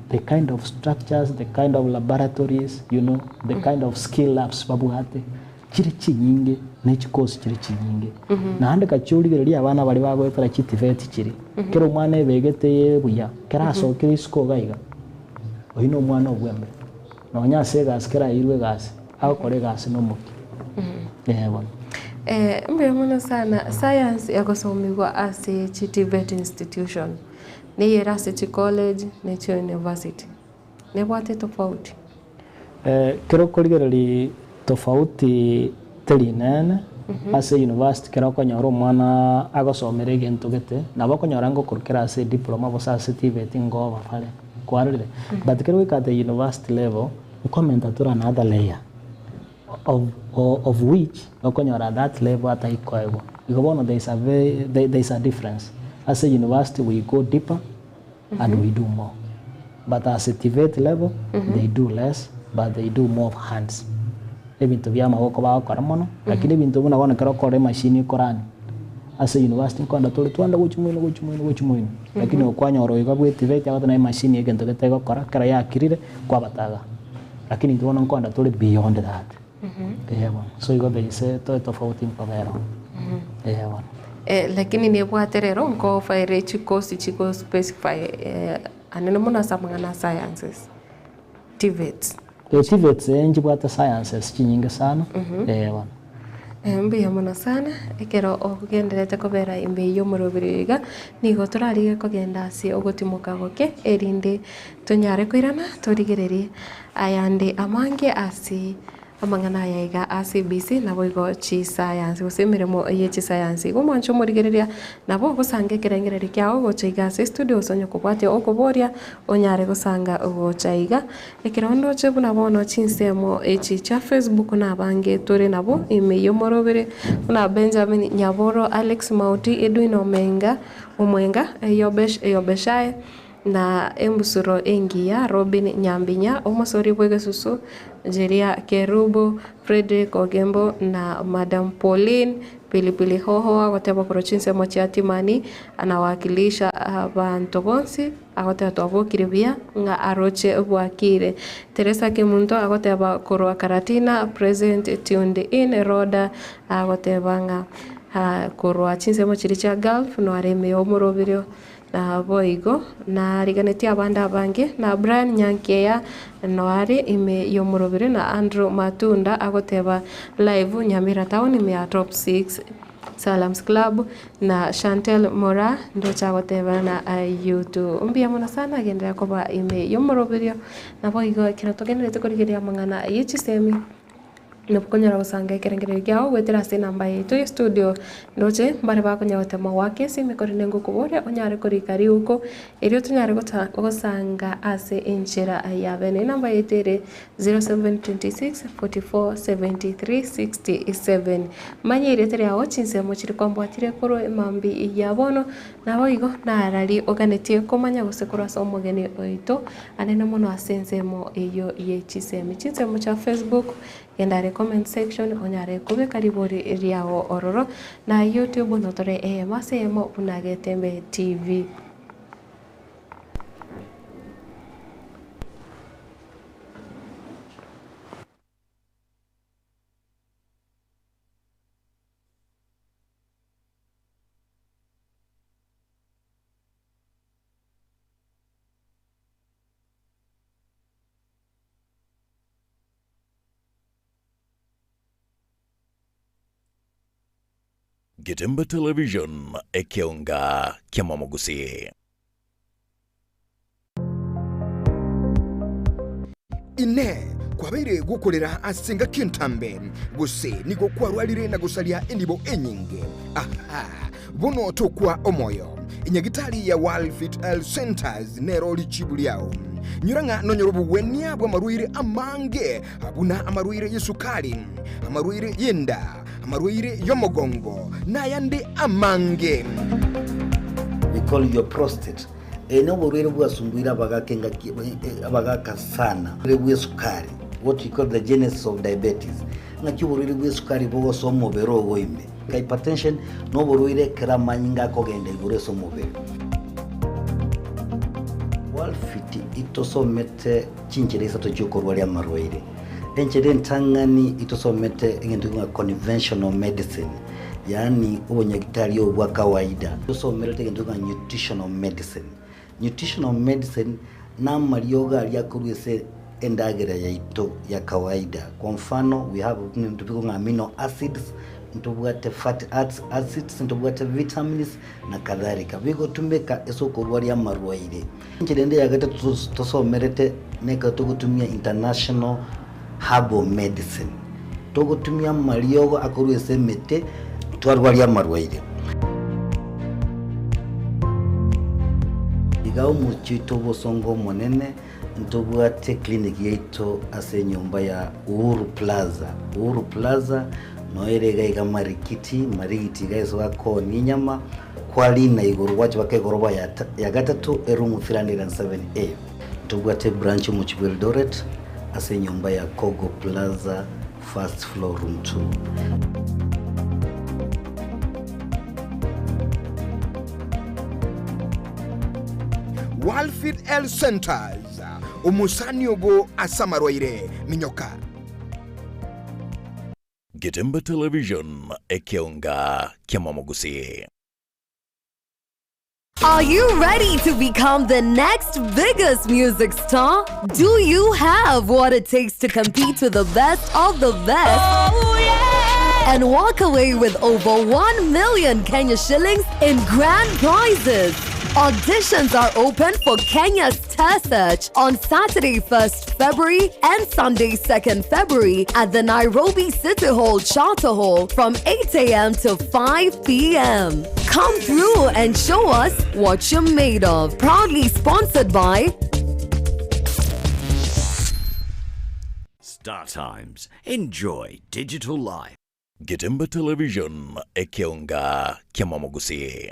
the kind of structures, the kind of laboratories, you know, the kind of skill labs babwate, chire chinyinge na echikosi chire chinyinge. Naende gachia origereria abana baria bagoetera chitiveti chiria, kera omwana ebegete eye buya, kera asokire isiko iga iga, oyio na omwana obwembe. Nonya ase egasi kera aeirwe egasi, agokora egasi nomokia. Ee bono. Mbuya mono sana. Science egosomigwa ase chi TVET institution, nigo ere ase chi college ne chi university. Nebwate tofauti? Ekero okorigereria tofauti teri nene, ase university ekero okonyora omwana agosomera egento gete, nabo okonyora ngokorokera ase ediploma gose ase TVET ngoba bare. Kwarorire? But ekero goika at the university level, nkomenta tore another layer of of which okonyora at that level ataikoegwa. Igo bono there is a very there is a difference. Ase university we go deeper and we do more. But ase TVET level, they do less but they do more of hands. Ebinto bia amaboko bagokora mono, lakini ebinto buna bono ekero okore emachine ekorani, ase university nkoenda tore twanda gochia moino gochia moino gochia moino, lakini okwanyora oyo iga bwetibe ekiagera naye emachine egento gete egokora, ekero yakirire, kwabataga. Lakini intwe bono nkoenda tore beyond that. Eeh bono, so igo there is a etofauti nkoba ero. Eeh bono. Lakini nebwate rero nko-offer ere chikosi chigo specify anene mono ase amang'ana a sciences, TVETs. TVETs nchibwate sciences chinyinge sana, eh bono. Mbuya mono sana, ekero ogendererete kobera ime y'omoroberi oyo iga, nigo torarigie kogenda ase ogotimoka goke, erinde tonyare koirana torigererie ayande amange ase amang'ana aya iga a CBC naboigo chisayansi gose emeremo ye chisayansi. Igo omwanche omorigereria nabo ogosanga ekerengererio kiago gocha iga ase estudio gose onye kobwatia okoboria onyare gosanga gocha iga. Ekero ndoche buna bono chinsemo echi chia Facebook nabange tore nabo ime y'omorobere buna Benjamin Nyaboro, Alex Mauti, Edwin Omenga, Omwenga, Yobesh Yobeshae, na embusuro engiya, Robin Nyambinya, omosori bw'egesusu, Jeria Kerubo, Fredrick Ogembo, na Madam Pauline Pilipili Hoho agoteba korwa chinsemo chia Timani, anawakilisha abanto bonsi. Agoteba twabokire buya, ng'a aroche bwakire. Teresa Kemunto agoteba korwa Karatina, present tuned in Rhoda agoteba ng'a korwa chinsemo chiria chia Gulf noare ime y'omoroberio naboigo nariganetie abande abange na Brian Nyankeya noare ime y'omoroberio na Andrew Matunda agoteba live Nyamira town ime ya top six. Salams Club, na Shantel Moraa ndoche agoteba na Yutu. Mbuya mono sana agenderera koba ime y'omoroberio, naboigo ekero togendererete korigereria amang'ana ye chisemi, nabo okonyara gosanga ekerengererio kiago goetera ase enamba yaito ya studio, ndoche mbare bakonyara gotema goaka esimi korende ngokoboria onyare korika riuko, erio tonyare gota gosanga ase enchera ya bene. Enamba yaito ere 0726 44 73 67. Manya erieta riao chinsemo chiria kwambwatire korwa emambia ya bono, naboigo narari oganetie komanya gose korwa ase omogeni oito anene mono ase ensemo eyio ye chisemi. Chinsemo chia Facebook, genda are comment section onyare kobeka ribori riao ororo, na YouTube notore eyemo ase eyemo buna Getembe TV. Getembe Television, ekeonga ki'amamogusii. Inee! Kwabeire gokorera ase engaki entambe, gose nigo kwarwarire na gosaria enibo enyinge? Aha! Bono tokwa omoyo. Enyagitari ya World Fit Health Centers nero richibu riao. Nyora ng'a nonyore obogwenia bw'amarwaire amange buna amarwaire y'esukari, amarwaire y'enda, amarwaire y'omogongo, na ayande amange. We call your prostate. Eye noborwaire bwasumbuire abagaka engaki abagaka sana. Oborwaire bw'esukari, what we call the genesis of diabetes. Ng'aki oborwaire bw'esukari bogosoa omobere ogo ime. Hypertension noborwaire ekero amanyinga akogenda igoro ase omobere. Walfit itosomete chinchera isato chiokorwaria amarwaire. Enchera entang'ani itosomete egento ng'a conventional medicine. Yaani obonyagitari obo bwa kawaida. Tosomerete egento ng'a nutritional medicine. Nutritional medicine namariogo aria akorwa ase endagera yaito ya kawaida. Kwa mfano we have ebinto bikong'a amino acids, ntobwate fatty acids, ntobwate vitamins na kadhalika. Bigotumeka ase okorwaria amarwaire. Enchera ende ya gatato tosomerete nekero togotumia international herbal medicine. Togotumia amariogo akorwa ase emete twarwaria amarwaire. Iga omochie oito obosongo omonene ntobwate clinic yaito ase enyomba ya Uhuru Plaza. Uhuru Plaza noyo ere iga iga Marikiti, Marigiti iga ase bakoonia enyama, kwa Lina igoro gwacha baka egoroba ya ya gatato eroom 307A. Ntobwate ebranch omochie bwa Eldoret ase enyomba ya Kogo Plaza First floor room 2. Walfit Health Centers, omosani obo ase amarwaire, minyoka. Getemba Television, ekeonga ki'amamogusii. Are you ready to become the next biggest music star? Do you have what it takes to compete with the best of the best? Oh, yeah! And walk away with over 1 million Kenya shillings in grand prizes. Auditions are open for Kenya's Star Search on Saturday, 1st February and Sunday, 2nd February at the Nairobi City Hall Charter Hall from 8 a.m. to 5 p.m. Come through and show us what you're made of. Proudly sponsored by Star Times. Enjoy digital life. Getemba Television, ekeonga ki'amamogusii.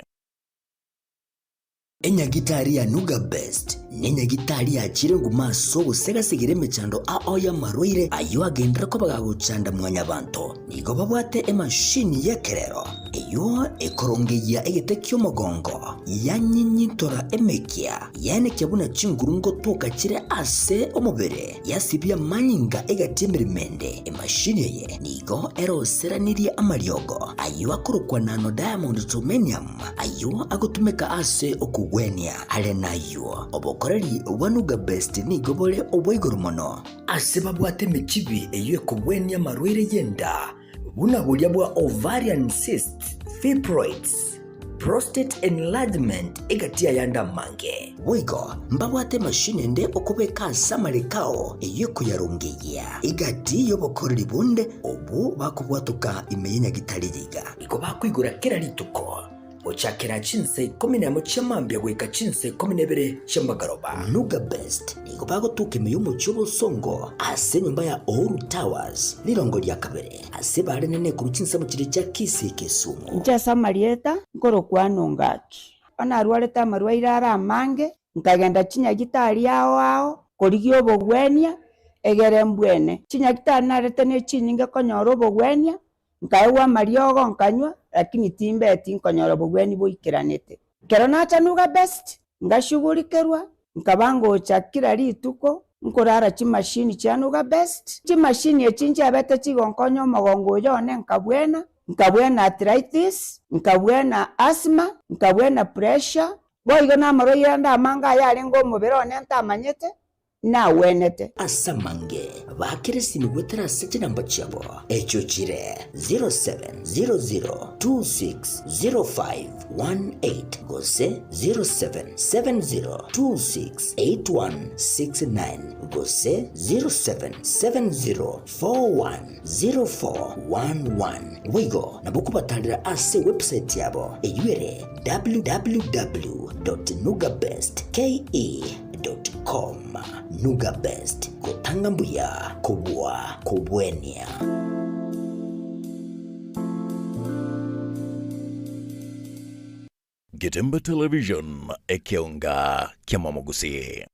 Enyagitari ya Nuga Best nenyagitari yachire nguma ase ogosegasegera emechando ao y'amarwaire ayio agenderere koba gagochanda mwanyabanto. Nigo babwate emashini y'ekerero eyio ekorongeyia egete ki'omogongo, yanyinyintora emekia, yaenekia buna chinguru ngotoka chire ase omobere, yasibia amanyinga egati y'emeremo ende. Emashini eye nigo eroseranirie amariogo ayio akorokwa nano diamond germanium, Ayio agotumeka ase okogwenia. Are nayio, obokoreri bwa Nuga Best nigo bore obwa igoro mono. Ase babwate emechibi eyio ekogwenia amarwaire y'enda, buna boria bwa ovarian cysts, fibroids, prostate enlargement egati y'ayande amange. Boigo mbabwate emashini ende okobeka ase amareko ao eyio ekoyarongeyia egati y'obokoreri bonde obwo bakobwatoka ime y'enyagitari riga. Nigo bakoigora kera rituko, gochakera chinsa ikomi nemo chia mambia goika chinsa ikomi na ibere chia magoroba. Nuga Best nigo bagotuka ime y'omochie obosongo ase enyomba ya Uhuru Towers, rirongo ria kabere, ase barenene korwa chinsemo chiria chia Kisii Kisumu. Inche ase amarieta nkorokwa Nongaki. Bono narwarete amarwaire are amange, nkagenda chinyagitari ao ao korigia obogwenia, egere mbwene. Chinyagitari narete ne chinyinge konyora obogwenia, Nkaegwa amariogo nkanywa, lakini timbeti nkonyora obogwenia boikeranete. Ekero nacha Nuga Best, ngashugurikerwa, nkaba ngocha kera rituko, nkorara chimashini chia Nuga Best. Chimashini echi nchiabete chigonkonya omogongo oyo one nkabwena, nkabwena arthritis, nkabwena asthma, nkabwena pressure, boigo namarwaire ande amange ayarenge omobere one ntamanyete, nagwenete. Ase amange baakere esimi goetera ase chinamba chiabo, echio chire 0700260518 gose 0770268169 gose 0770410411. Boigo nabo okobatarera ase ewebsite yabo eyio ere www.nugabestke. Com. Nuga Best, gotanga mbuya kobua kobwenia. Getemba Television, ekeonga ki'amamogusii.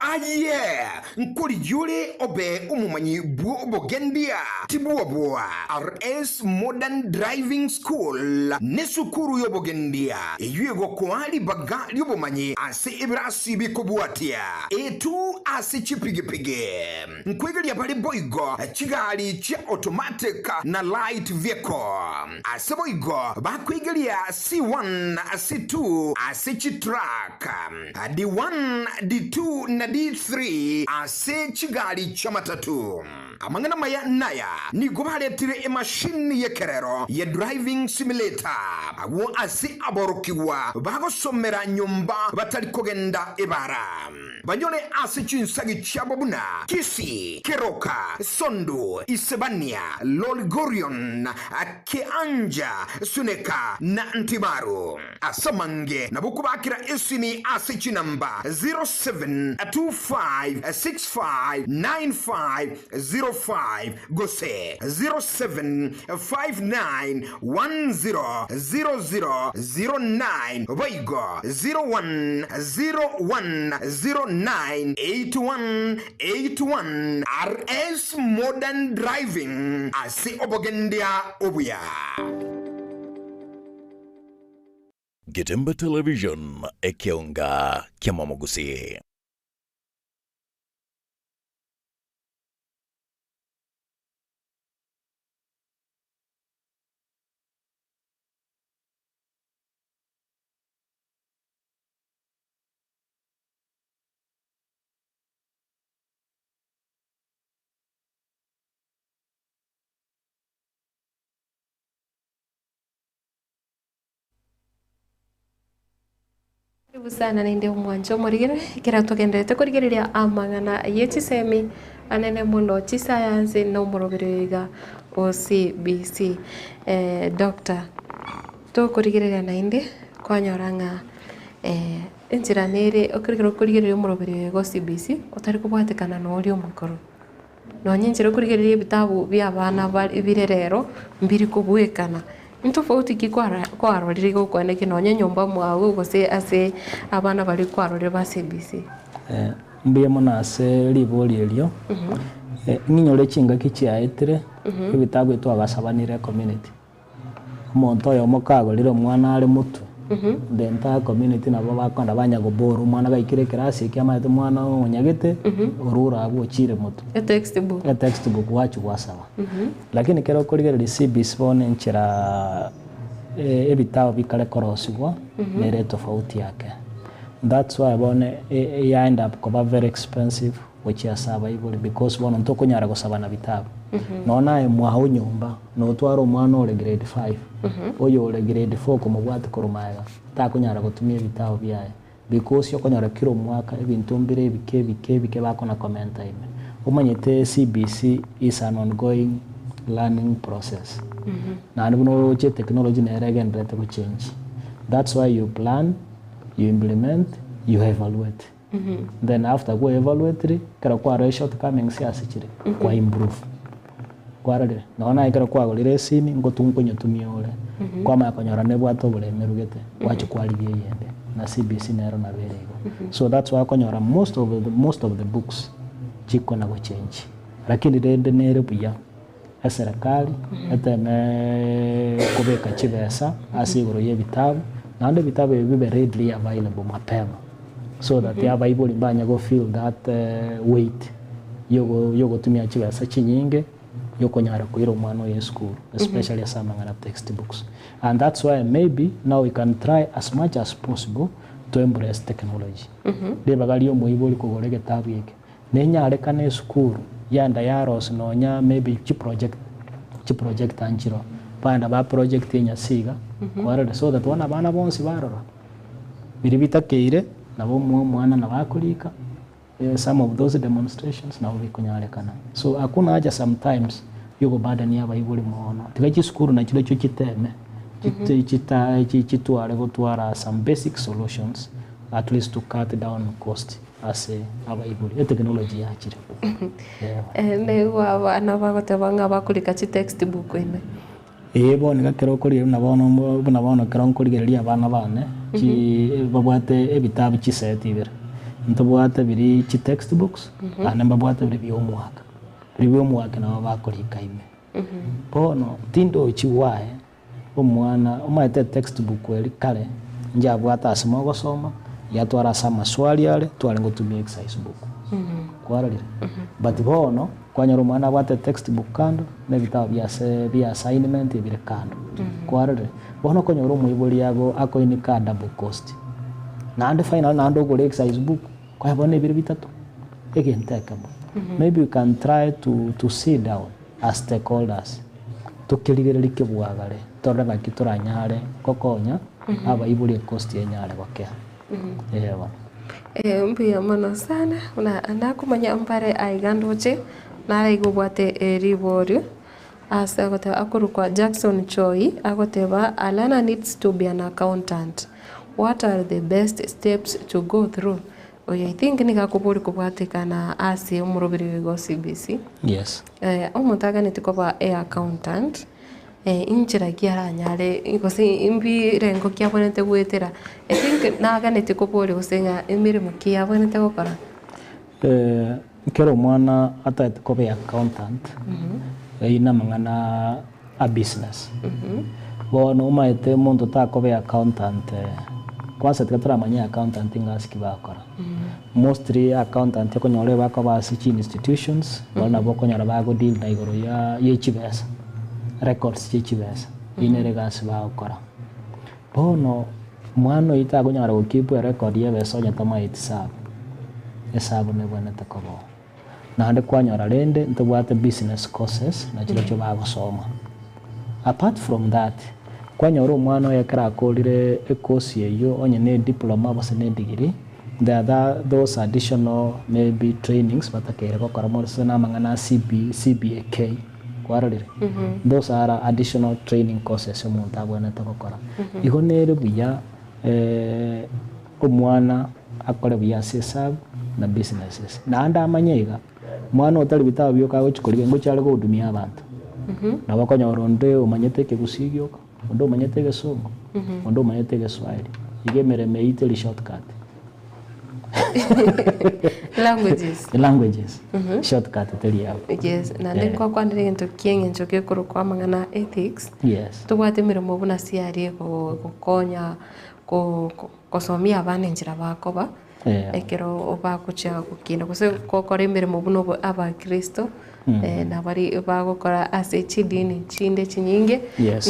Aye, nkorigia ore obe omomanyi bw'obogendia, tibwoboa. RS Modern Driving School nesukuru y'obogendia eyio egokoa ribaga ri'obomanyi ase ebirasi bikobwatia A2 ase chipigipigi. Nkwegeria bare boigo chigari chia automatic na light vehicle. Ase boigo bakwegeria C1 C2 ase chitruck. D1, D2 na D3 ase chigari chi'amatatu. Amang'ana amaya naya, nigo baretire emashini y'ekerero ye driving simulator agwo ase aborokigwa bagosomera nyomba batari kogenda ebara. Banyore ase chinsagi chiabo buna Kisii, Keroka, Sondu, Isebania, Lolgorion, Keanja, Suneka na Ntimaru. Ase amange nabo okobakera esimi ase chinamba 0725659502. 05 gose 0759 10 00 09 boigo 01 01 09 81 81 RS Modern Driving ase obogendia obuya. Getembe Television, ekeonga ki'amamogusii. Karibu sana naende omwanche omorigere, ekero togendererete korigereria amang'ana ye chisemi anene mono chisayansi na omoroberi oyo iga o CBC. Doctor, tokorigereria naende kwanyora ng'a enchera nere ekero okorigereria omoroberi oyo iga o CBC otari kobwatekana na oria omokoro. Nonya inchera okorigereria ebitabu bia abana bare bire rero, mbiri kobwekana. Ntofauti ki kwara kwarorire iga okwane ki nonya nyomba mwago gose ase abana baria kwarorire ba CBC? Mbuya mono ase ribori erio. Ng'inyore chingaki chiaetire, ebitabu ebi twagasabanire ecommunity. Omonto oyomo kagorire omwana are motwe, the entire community nabo bakogenda banya gobora omwana gaikire ekerasi eke amaete omwana onyagete, orure abwo ochire motwe. Etextbook. Etextbook gwachia gwasaba. Lakini ekero okorigereria CBC bono enchera ebitabu bikare korosigwa, nere etofauti yake. That's why bono ya end up koba very expensive. gochia ase abaibori because bono ntokonyara gosabana bitabu. Nonya naye mwao nyomba notware omwana ore grade five, oyo ore grade four komobwati korwa magega takonyara gotumia ebitabu biaye because okonyora kera omwaka ebinto mbire ebike ebike ebike bakona komenta ime. Omanyete CBC is an ongoing learning process naende buna oroche etechnology nere egendererete gochange that's why you plan, you implement, you evaluate. Then after kwa evaluatire, ekero kwarora eshortcomings ase chire, kwa improve. Kwarorire? Nonya naye ekero kwagorire esimi, ngotu nkonyetumia ore, kwamanya konyora nebwate oboremeru gete, gwachia kwarigia eyende. Na CBC nero nabo ere igo. So that's why okonyora most of the most of the books chikona gochenji. Lakini rende nere buya, eserekari eteme kobeka chibesa ase igoro ya ebitabu, naende ebitabu ebi bibe readily available mapema so that abaibori mbanye go feel that weight yogo yogotumia chibesa chinyinge yokonyara koira omwana oye esukuru especially ase amang'ana textbooks. And that's why maybe now we can try as much as possible to embrace technology. Ribaga ria omoibori kogora egetabu eke. Nenyarekane esukuru yanda yarosi nonya maybe chiproject chiprojector nchiro baenda ba project enyasi iga kwarorire so that bono abana bonsi barora biria bitakeire nabo omoe omwana nabo akorika some of those demonstrations nabo bikonyarekana. So hakuna haja sometimes yokobadania abaibori mono tiga chisukuru nachirochio chiteme chita chitware gotwara some basic solutions at least to cut down cost. Ase abaibori, etekinoloji yachire. Eeh. Nigo abana bagoteba ng'a bakorika chitextbook ime. Ee bono iga ekero okorigereria buna bono buna bono ekero nkorigereria abana bane, chi babwate ebitabu chiseti ibere, ntobwate biria chitextbooks, naende mbabwate biria bia omwaka. Biria bia omwaka nabo bakorika ime. Bono tindochi why Omwana omanyete etextbook eria kare njabwate ase mogosoma, yatwara ase amaswali are tware gotumia exercise book. Kwarorire? But bono kwanyora omwana abwate etextbook kando na ebitabo bia ase bia assignment ebire kando. Kwarorire? Bono okonyora omoibori ago akoinika double cost. Naende finally naende ogore exercise book, kwaye bono ebire bitato, egento ekemo. Maybe we can try to to sit down as stakeholders. Tokerigererie kebwagare, torore ng'aki toranyare gokonya abaibori ecost enyare gokea. Ee bono. Mbuya mono sana buna nakomanya mbare aiga ndoche nare iga obwate riborio ase agoteba akorokwa Jackson Choi agoteba a learner needs to be an accountant what are the best steps to go through? Oyo I think nigo akoboria kobwatekana ase omoroberi oyo iga o CBC. Yes. Omonto aganeti koba e accountant, inchera ki aranyare gose mbirengo ki abwenerete goetera? I think naganeti koboria gose ng'a emeremo ki abwenerete gokora? Ekero omwana atagete koba e accountant, eyio namang'ana a business. Bono omanyete omonto takoba e accountant, kwanza tiga toramanya e accountant ng'asi ki bagokora. Mostly accountant okonyora ebakoba ase chi institutions, baria nabo okonyora bago deal na igoro ya ye chibesa, records chie chibesa, eyio nere egasi bagokora. Bono omwana oyio takonyara go keep erecord ya ebesa onye tamaeti sabu, esabu nebwenerete koba oo. Naende kwanyora rende ntobwate business courses nachirochio bagosoma. Apart from that, kwanyora omwana oyo ekero akorire ecourse eyio onye ne ediploma gose ne edegree, there are tha those additional maybe trainings batakeire gokora more so na amang'ana a CB CBAK kwarorire? Those are additional training courses omonto abwenerete gokora. Igo nere buya Omwana akore buya ase esabu na businesses. Naende amanye iga, mwana otari bitabu bioka agochia korigia ngochia are gohudumia abanto. Nabo okonyora onde omanyete ekegusii gioka, onde omanyete egesongo, onde omanyete egeswahili. Iga emeremo eyio teri shortcut. Languages. Languages. Shortcut teri abwo. Yes, naende Eh. nkokwanera egento kia eng'encho gekorokwa amang'ana ethics, Yes. tobwate emeremo buna siari egokonya gosomia abana enchera bakoba, ekero bagochia gokina gose gokora emeremo buna obo abakristo, na baria bagokora ase chidini chinde chinyinge,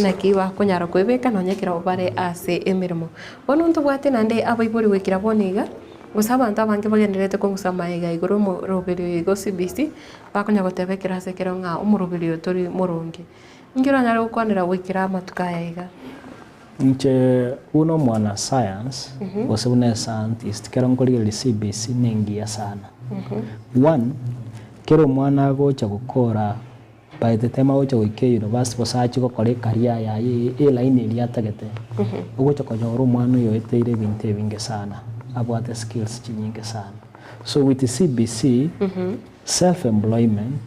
naki bakonyara koebeka nonye ekero bare ase emeremo. Bono ntobwate naende abaibori goikera bono iga, gose abanto abange bagendererete kong'usa amaega igoro omoroberi oyo iga o CBC, bakonya goteba ekero ase ekero ng'a omoroberi oyo tori moronge. Inki oranyare gokwanera goikera amatuko aya iga? Inche buna omwana science gose buna escientist kero nkorigereria CBC nengiya sana. One, kero omwana agocha gokora by the time agocha goika euniversity gose achie gokora ecareer yaye eline eria atagete, ogocha konyora omwana oyo oeteire ebinto ebinge sana, abwate skills chinyinge sana. So with CBC, self employment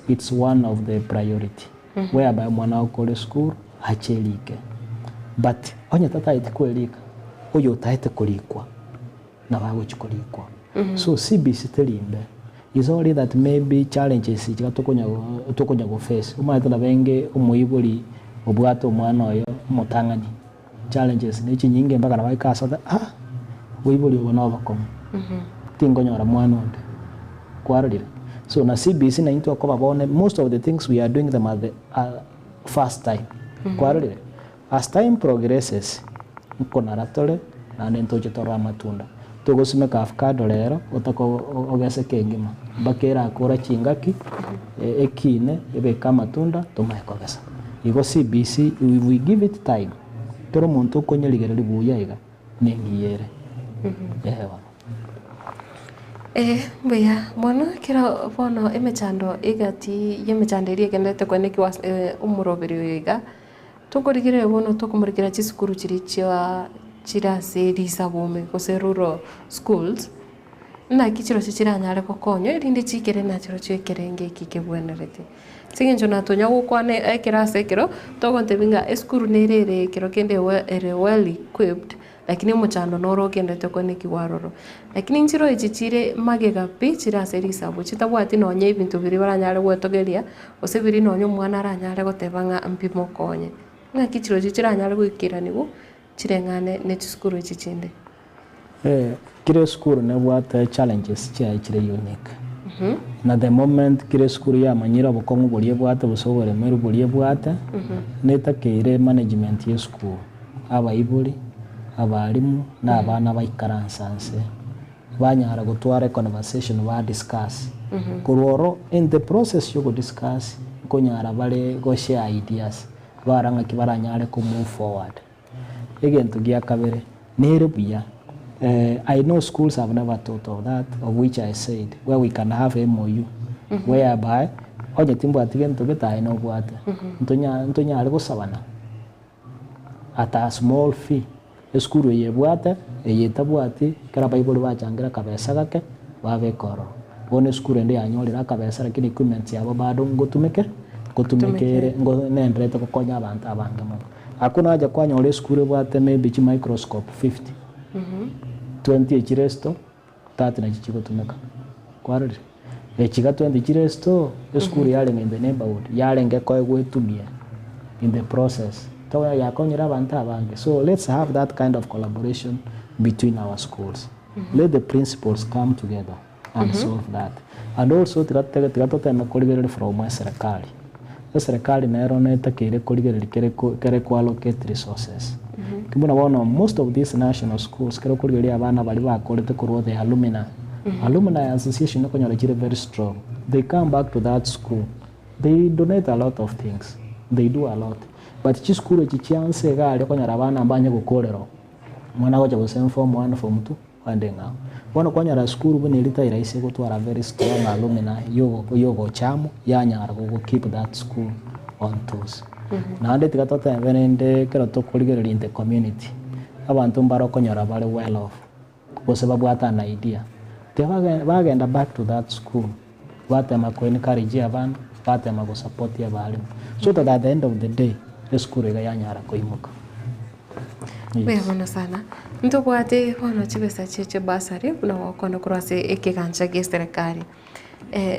it's one of the priority whereby omwana agokora esukuru ache erike but onye tataeti kwerika oyo otaete korikwa nabo agochi korikwa so CBC teri mbe is only that maybe challenges iga tokonya tokonya go face omanyete nabo enge omoibori obwate omwana oyo omotang'ani challenges ne chinyinge mpaka nabo aike ase ote ah oboibori obo na obokong'u tinkonyora mwana onde kwarorire so na CBC na intwe okoba bono most of the things we are doing them at the first time kwarorire as time progresses nkonara tore naende ntoche torore amatunda togosimeka avocado rero otake ogese kengima mpaka erakora chingaki ekine ebeke amatunda tomanye kogesa igo CBC if we give it time kera omonto okonyerigereria buya iga nengiya ere eeh bono. Ee, mbuya mono, ekero bono emechando egati y'emechando eria egenderete koenekigwa ase omoroberi oyo iga, tokorigereria bono tokomorikera chisukuru chiria chia chire ase risabu ime gose rural schools, naki chirochio chiranyare gokonywa erinde chikere nachirochio ekerenge eki kebwenerete. Ase eng'encho natonya gokwana ekero ase ekero, togontebia ng'a esukuru nere ere ekero kende ere well equipped, lakini omochando noro ogenderete koenekigwa aroro. Lakini nchiro echi chire magega pi, chire ase risabu, chitabwati nonye ebinto biria baranyare gwetogeria, gose biria nonye omwana aranyare goteba ng'a mbimokonye. Ng'aki chirochio chiranyare goikeranigwa, chireng'ane ne chisukuru echi chinde. Kera esukuru nebwate challenges chiaye chire unique. Na the moment kera esukuru yamanyire obokong'u boria ebwate gose oboremeru boria ebwate, netakeire management ya esukuru, abaibori, abalimu, na abana baikaranse nse, banyara gotwara econversation ba discuss. Korwa oro in the process ya ogodiscuss, nkonyara bare goshare ideas, barora ng'aki baranyare ko move forward. Egento gia kabere, nere buya, I know schools have never thought of that, of which I said, where we can have MOU, whereby, onye timbwati gento gete aye nobwate, ntonya ntonyare gosabana at a small fee. Esukuru eye ebwate, eye etabwati, ekero abaibori bachangire akabesa gake, babeka ororo. Bono esukuru ende yanyorire akabesa lakini equipments yabo bado ngotumeke, ngotumeke ere, ngo nenderete gokonya abanto abange mono. Hakuna haja kwanyora esukuru ebwate maybe chimicroscope 50, 20 echire esito, 30 nachi chigotumeka. Kwarorire? Echiga 20 chire esito, esukuru yarenge in the neighbourhood, yarenge koegwa etumie in the process. Tokonyora yakonyire abanto abange. So let's have that kind of collaboration between our schools. Let the principals come together and solve that. And also tiga tiga toteme korigereria from eserekari. Eserekari nero netakeire korigereria kere kere ko allocate resources. Buna bono most of these national schools kero okorigereria abana baria bakorete korwa the alumni, alumni association okonyora chire very strong. They come back to that school, they donate a lot of things, they do a lot. But chisukuru echi chia nse iga aria okonyora abana mbanye gokorera oo. Omwana agocha gose form one, form two, ande ng'ao. Bono kwanyora sukuru buna eria tari rahisi gotwara very strong alumni yogocha amo, yanyara gogo keep that school on toes. Naende tiga totebe rende ekero tokorigereria in the community, abanto mbare okonyora bare well off, gose babwate an idea, tiga bagen bagenda back to that school, batema ko encourage abana, batema go support abalimu, so that at the end of the day, esukuru iga yanyara koimoka. Mbuya mono sana. Ntobwate bono chibesa chie chibasari buna gokwana korwa ase ekegancha gie eserekari.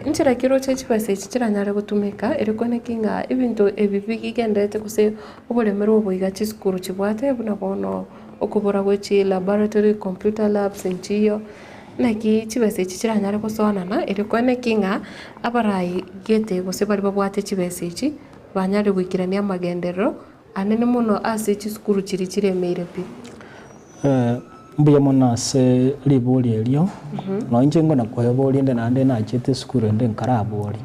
Nchera ki oroche chibesa echi chiranyare gotumeka ere kwane ki ng'a ebinto ebi bigenderete gose oboremerwa obo iga chisukuru chibwate buna bono okobora gwe chilaboratory, computer labs nchiyo, naki chibesa echi chiranyare gosoanana ere kwane ki ng'a abarai gete gose baria babwate chibesa echi banyare goikerania amagenderero anene mono ase chisukuru chiria chiremeire pi. Mbuya mono ase ribori erio, nonye inche nkona koeboria inde naende nachete esukuru ende nkaraboria.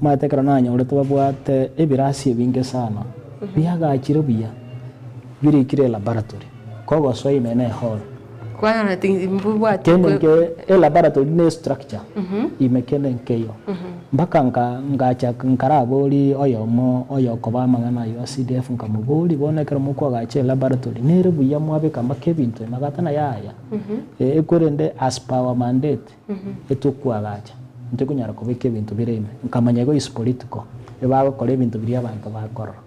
Omanyete ekero nanyorete babwate ebirasi ebinge sana, biagachire buya, birikire elaboratory, kogosoa ime na ehall. Kwanyorete mbobwati Kende nke elaboratory ne estructure ime kende nkeiyo. Mpaka nka ngacha nkaraboria oyomo oyokoba amang'ana aywo a CDF nkamoboria, bono ekero mokoagacha elaboratory nere buya mwabeka mpaka ebinto ime agateba yaya, ekwerende as per our mandate etokoagacha, ntokonyara kobeka ebinto bire ime. Nkamanya igo is political, ebagokora ebinto biria abanto bakorora.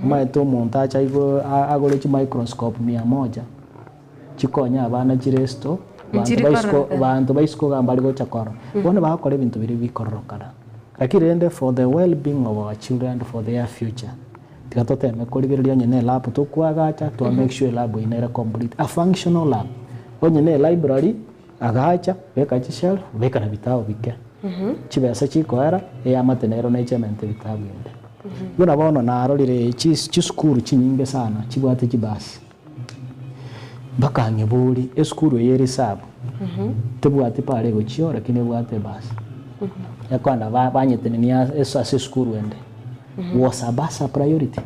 Omanyete omonto ache aigo agore chimicroscope mia moja, chikonye abana chire esito, banto Nchiri baisiko korora. banto baisiko iga mbari gocha korora. Bono bagokora ebinto biria bikororokana. Lakini rende for the well being of our children and for their future, tiga toteme korigereria onye na elab tokoagacha, twa make sure elab eywo nere complete, a functional lab. Onye na elibrary, agacha, beka chishelf, beka na bitabu bike. Chibesa chikoera, eamate nero nechemente ebitabu ende. Buna bono narorire chis chisukuru chinyinge sana chibwate chibasi. Mpaka ng'ebori, esukuru eye ere sabu, tebwati pare egochio lakini ebwate ebasi. Ekoenda ba banyetenenia ase ase esukuru ende. Was a bus a priority?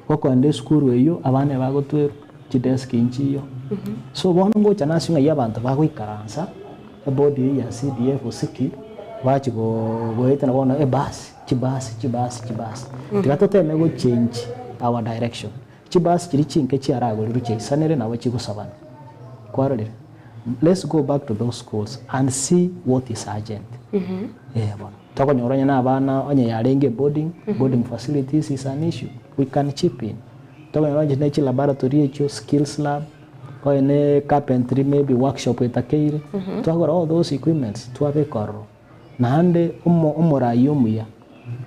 Gokoenda esukuru eywo abana ebagotwerwa, chidesk nchiyo. So bono ngocha nase ng'ai abanto bagoikaransa, ebodi eywo ya CDF gose ki, bachi go goetana bono ebasi, chibasi chibasi chibasi. Tiga toteme go change our direction. Chibasi chiria chinke chiaragorirwe chiaisanire nabo chigosabana. Kwarorire? Let's go back to those schools and see what is urgent. Eh bono. Tokonyora onye na abana onye yarenge eboarding, boarding facilities is an issue, we can chip in. Tokonyora onye ne chilaboratory echio, skills lab, onye ne carpentry maybe workshop etakeire, twagora all those equipments twabeka ororo. Naende omo omorai omuya,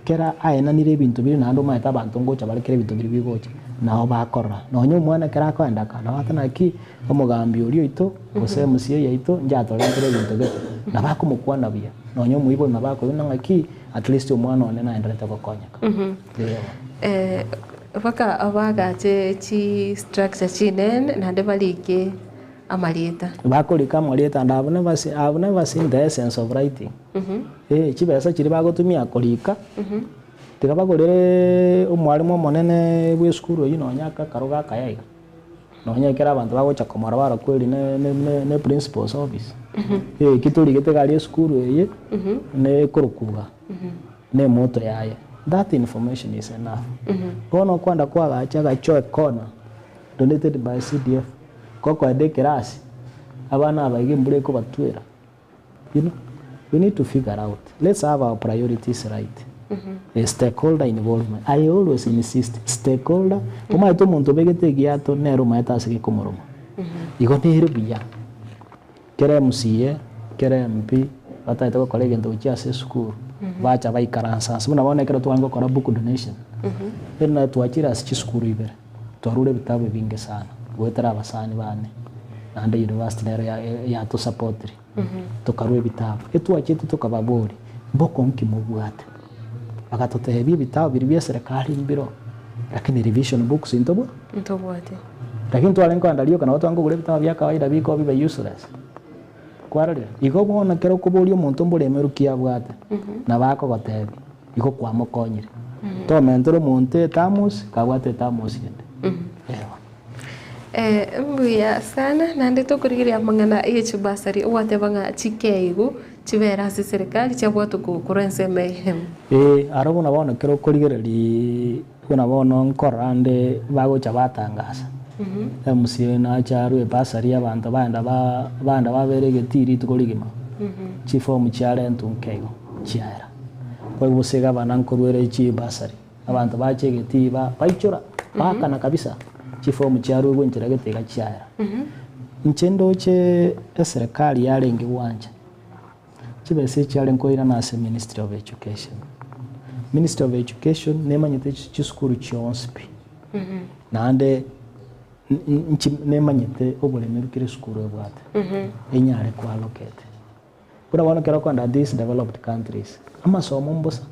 kera aenanire ebinto biria naende omanyete abanto ngocha bare kera ebinto biria bigocha, nabo bakorora. Nonye omwana ekero akoenda aka, nabo ateba naki, omogambi oria oito, gose MCA yaito, nchatorentere ebinto gete. Nabo akomokwana buya, nonye omoibori nabo akoigwa ng'aki, at least omwana one naenderete gokonyeka. Eeh. Mpaka abagache chi structure chinene naende barike amarieta. Bakorika amarieta and I've never seen, I've never seen the essence of writing. Eh, chibesa chiria bagotumia korika, tiga bagorere omwalimu omonene bwa esukuru eywo nonya aka akarogo akaya iga. Nonya ekero abanto bagocha komora bara kweri ne ne ne ne principal's office. Eh, eki torigete iga aria esukuru eye, ne ekorokwa iga, na emoto yaye. That information is enough. Bono okwenda kwagacha agachoe corner, donated by CDF. Gokoenda ekerasi, abana aba iga embura ekobatwera. You know, we need to figure out, let's have our priorities right. A stakeholder involvement, I always insist, stakeholder, omanyete omonto obegete egiato nere omanyete ase gekomoroma. Igo nere buya, kera MCA, kera MP, batagete gokora egento gochia ase esukuru, bacha baikaransa ase, buna bono ekero twarenge gokora book donation, ere twachire ase chisukuru ibere. Twarure ebitabu ebinge sana goetera abasani bane naende university nero yatosapotire tokarua ebitabu. Etwachete tokababoria mboko nki mobwate? Bagatotebia ebitabu biria bia eserekari mbiroo lakini revision books intobwa Ntobwate. Lakini twarenge kogenda rioka nabo twarenge kogora ebitabu bia kawaida bikoba bibe useless. Kwarorire? Igo bono ekero okoboria omonto mboremeru ki abwate nabo akogotebia. Igo kwamokonyire. Tomentere omonto etamosi kabwate etamosi ende. Eeh. Mbuya sana naende tokorigereria amang'ana ye chibasari ogwateba ng'a chikeigo chibere ase eserekari chiabwatwa korwa ensemo eyemo. Ee, aro buna bono ekero okorigereria buna bono nkorora nde bagocha batangasa, MCA nache arwe ebasari abanto baenda ba baenda babera egetii rituko rigima, chifomu chiarentwa nkeigo chiaera. Kwaigwa gose gavana nkoruere chibasari, abanto bache egetii ba baichora, baakana kabisa, chifomu chiaruegwa enchera gete iga chiaera. Inche ndoche eserekari yarenge gwancha, chibesa echi chiare nkoirana ase ministry of education. Ministry of education nemanyete chisukuru chionsi pi, naende nchi nemanyete oboremeru kera esukuru ebwate, enyare koallocate. Buna bono ekero okoenda these developed countries, amasomo mbosa,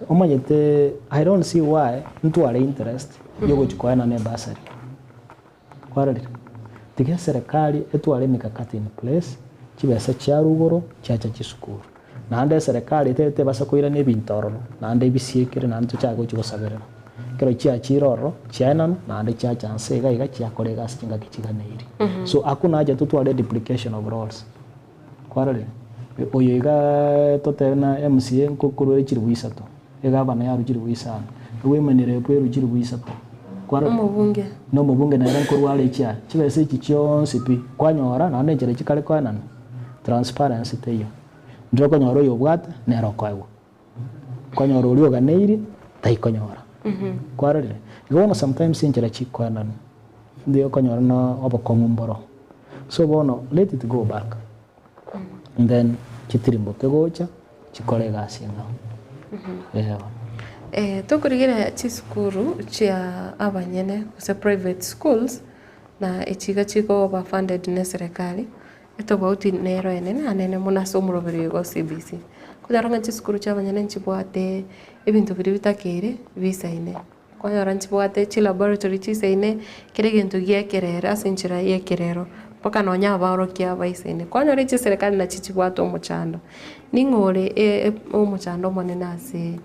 omanyete I don't see why ntware interest yogochia koenana ebursary, kwarorire? Tiga eserekari etware emikakati in place, chibesa chiarwa igoro chiacha chisukuru. Naende eserekari tebasa koirana ebinto ororo, naende ebisiekere naende tochake gochia gosaberera. Ekero chiachire ororo, chiaenanwa, naende chiacha nse iga iga chiakora egasi chingaki chiganeiri. So hakuna haja totware duplication of roles. Kwarorire? Oyo iga totebe na MCA nkokorwa ere chiribu isato, egavana yarwa chiribu isano, women rep erwe chiribu isato. Kwarorire? Omobunge. Na omobunge nere nkorwa are echiaye. Chibesa echi chionsi pi, kwanyora naende enchera chikare koenana, transparency teiyo. Ndire okonyora oyo obwate, nere okoegwa. Okonyora oria oganeirie, taikonyora. Kwarorire? Igo bono sometimes enchera chikoenanwa, ndiyo okonyora na obokong'u mboro. So bono, let it go back, and then chitirimboke gocha, chikore egasi eng'ao. Eeh bono. Tokorigereria chisukuru chia abanyene gose private schools, na echi iga chigoba funded na eserekari, Etobauti nero enene anene mono ase omoroberi oyo gwa CBC. Konyora ng'a chisukuru chia abanyene nchibwate ebinto biria bitakeire bisaine, kwanyora nchibwate chilaboratory chisaine, kera egento gia ekerero ase enchera ya ekerero, mpaka nonye abaorokia baisaine. Kwanyora echiserekari nachio chibwate omochando, ning'o ore omochando omonene ase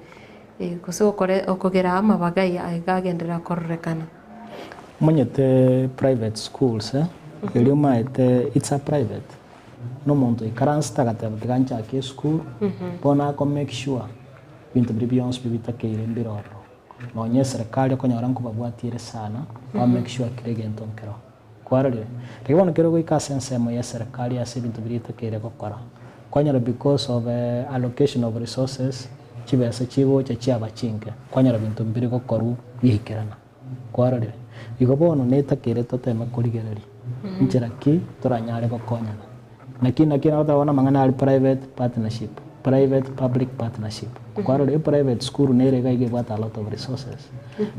gose okore okogera amabaga aya iga agenderera kororekana. Omanyete private schools eh, erio omaete it's a private, na omonto oikaransete agateba tiga nchake esukuru, bono ako make sure ebinto biria bionsi pi bitakeire mbire ororo. Nonye eserekari okonyora nkobabwatia ere sana, ba make sure kera egento nkero. Kwarorire? Rigia bono kero ogoika ase ensemo ya eserekari ase ebinto biria etakeire gokora, kwanyora because of allocation of resources, chibesa chigocha chiaba chinke, kwanyora binto mbiri gokorwa biaikerana. Kwarorire? Igo bono netakeire toteme korigereria nchera ki toranyare gokonyana. Naki naki nabo bono amang'ana aria private partnership, private public partnership. Kwarorire eprivate school nere iga iga ebwate a lot of resources,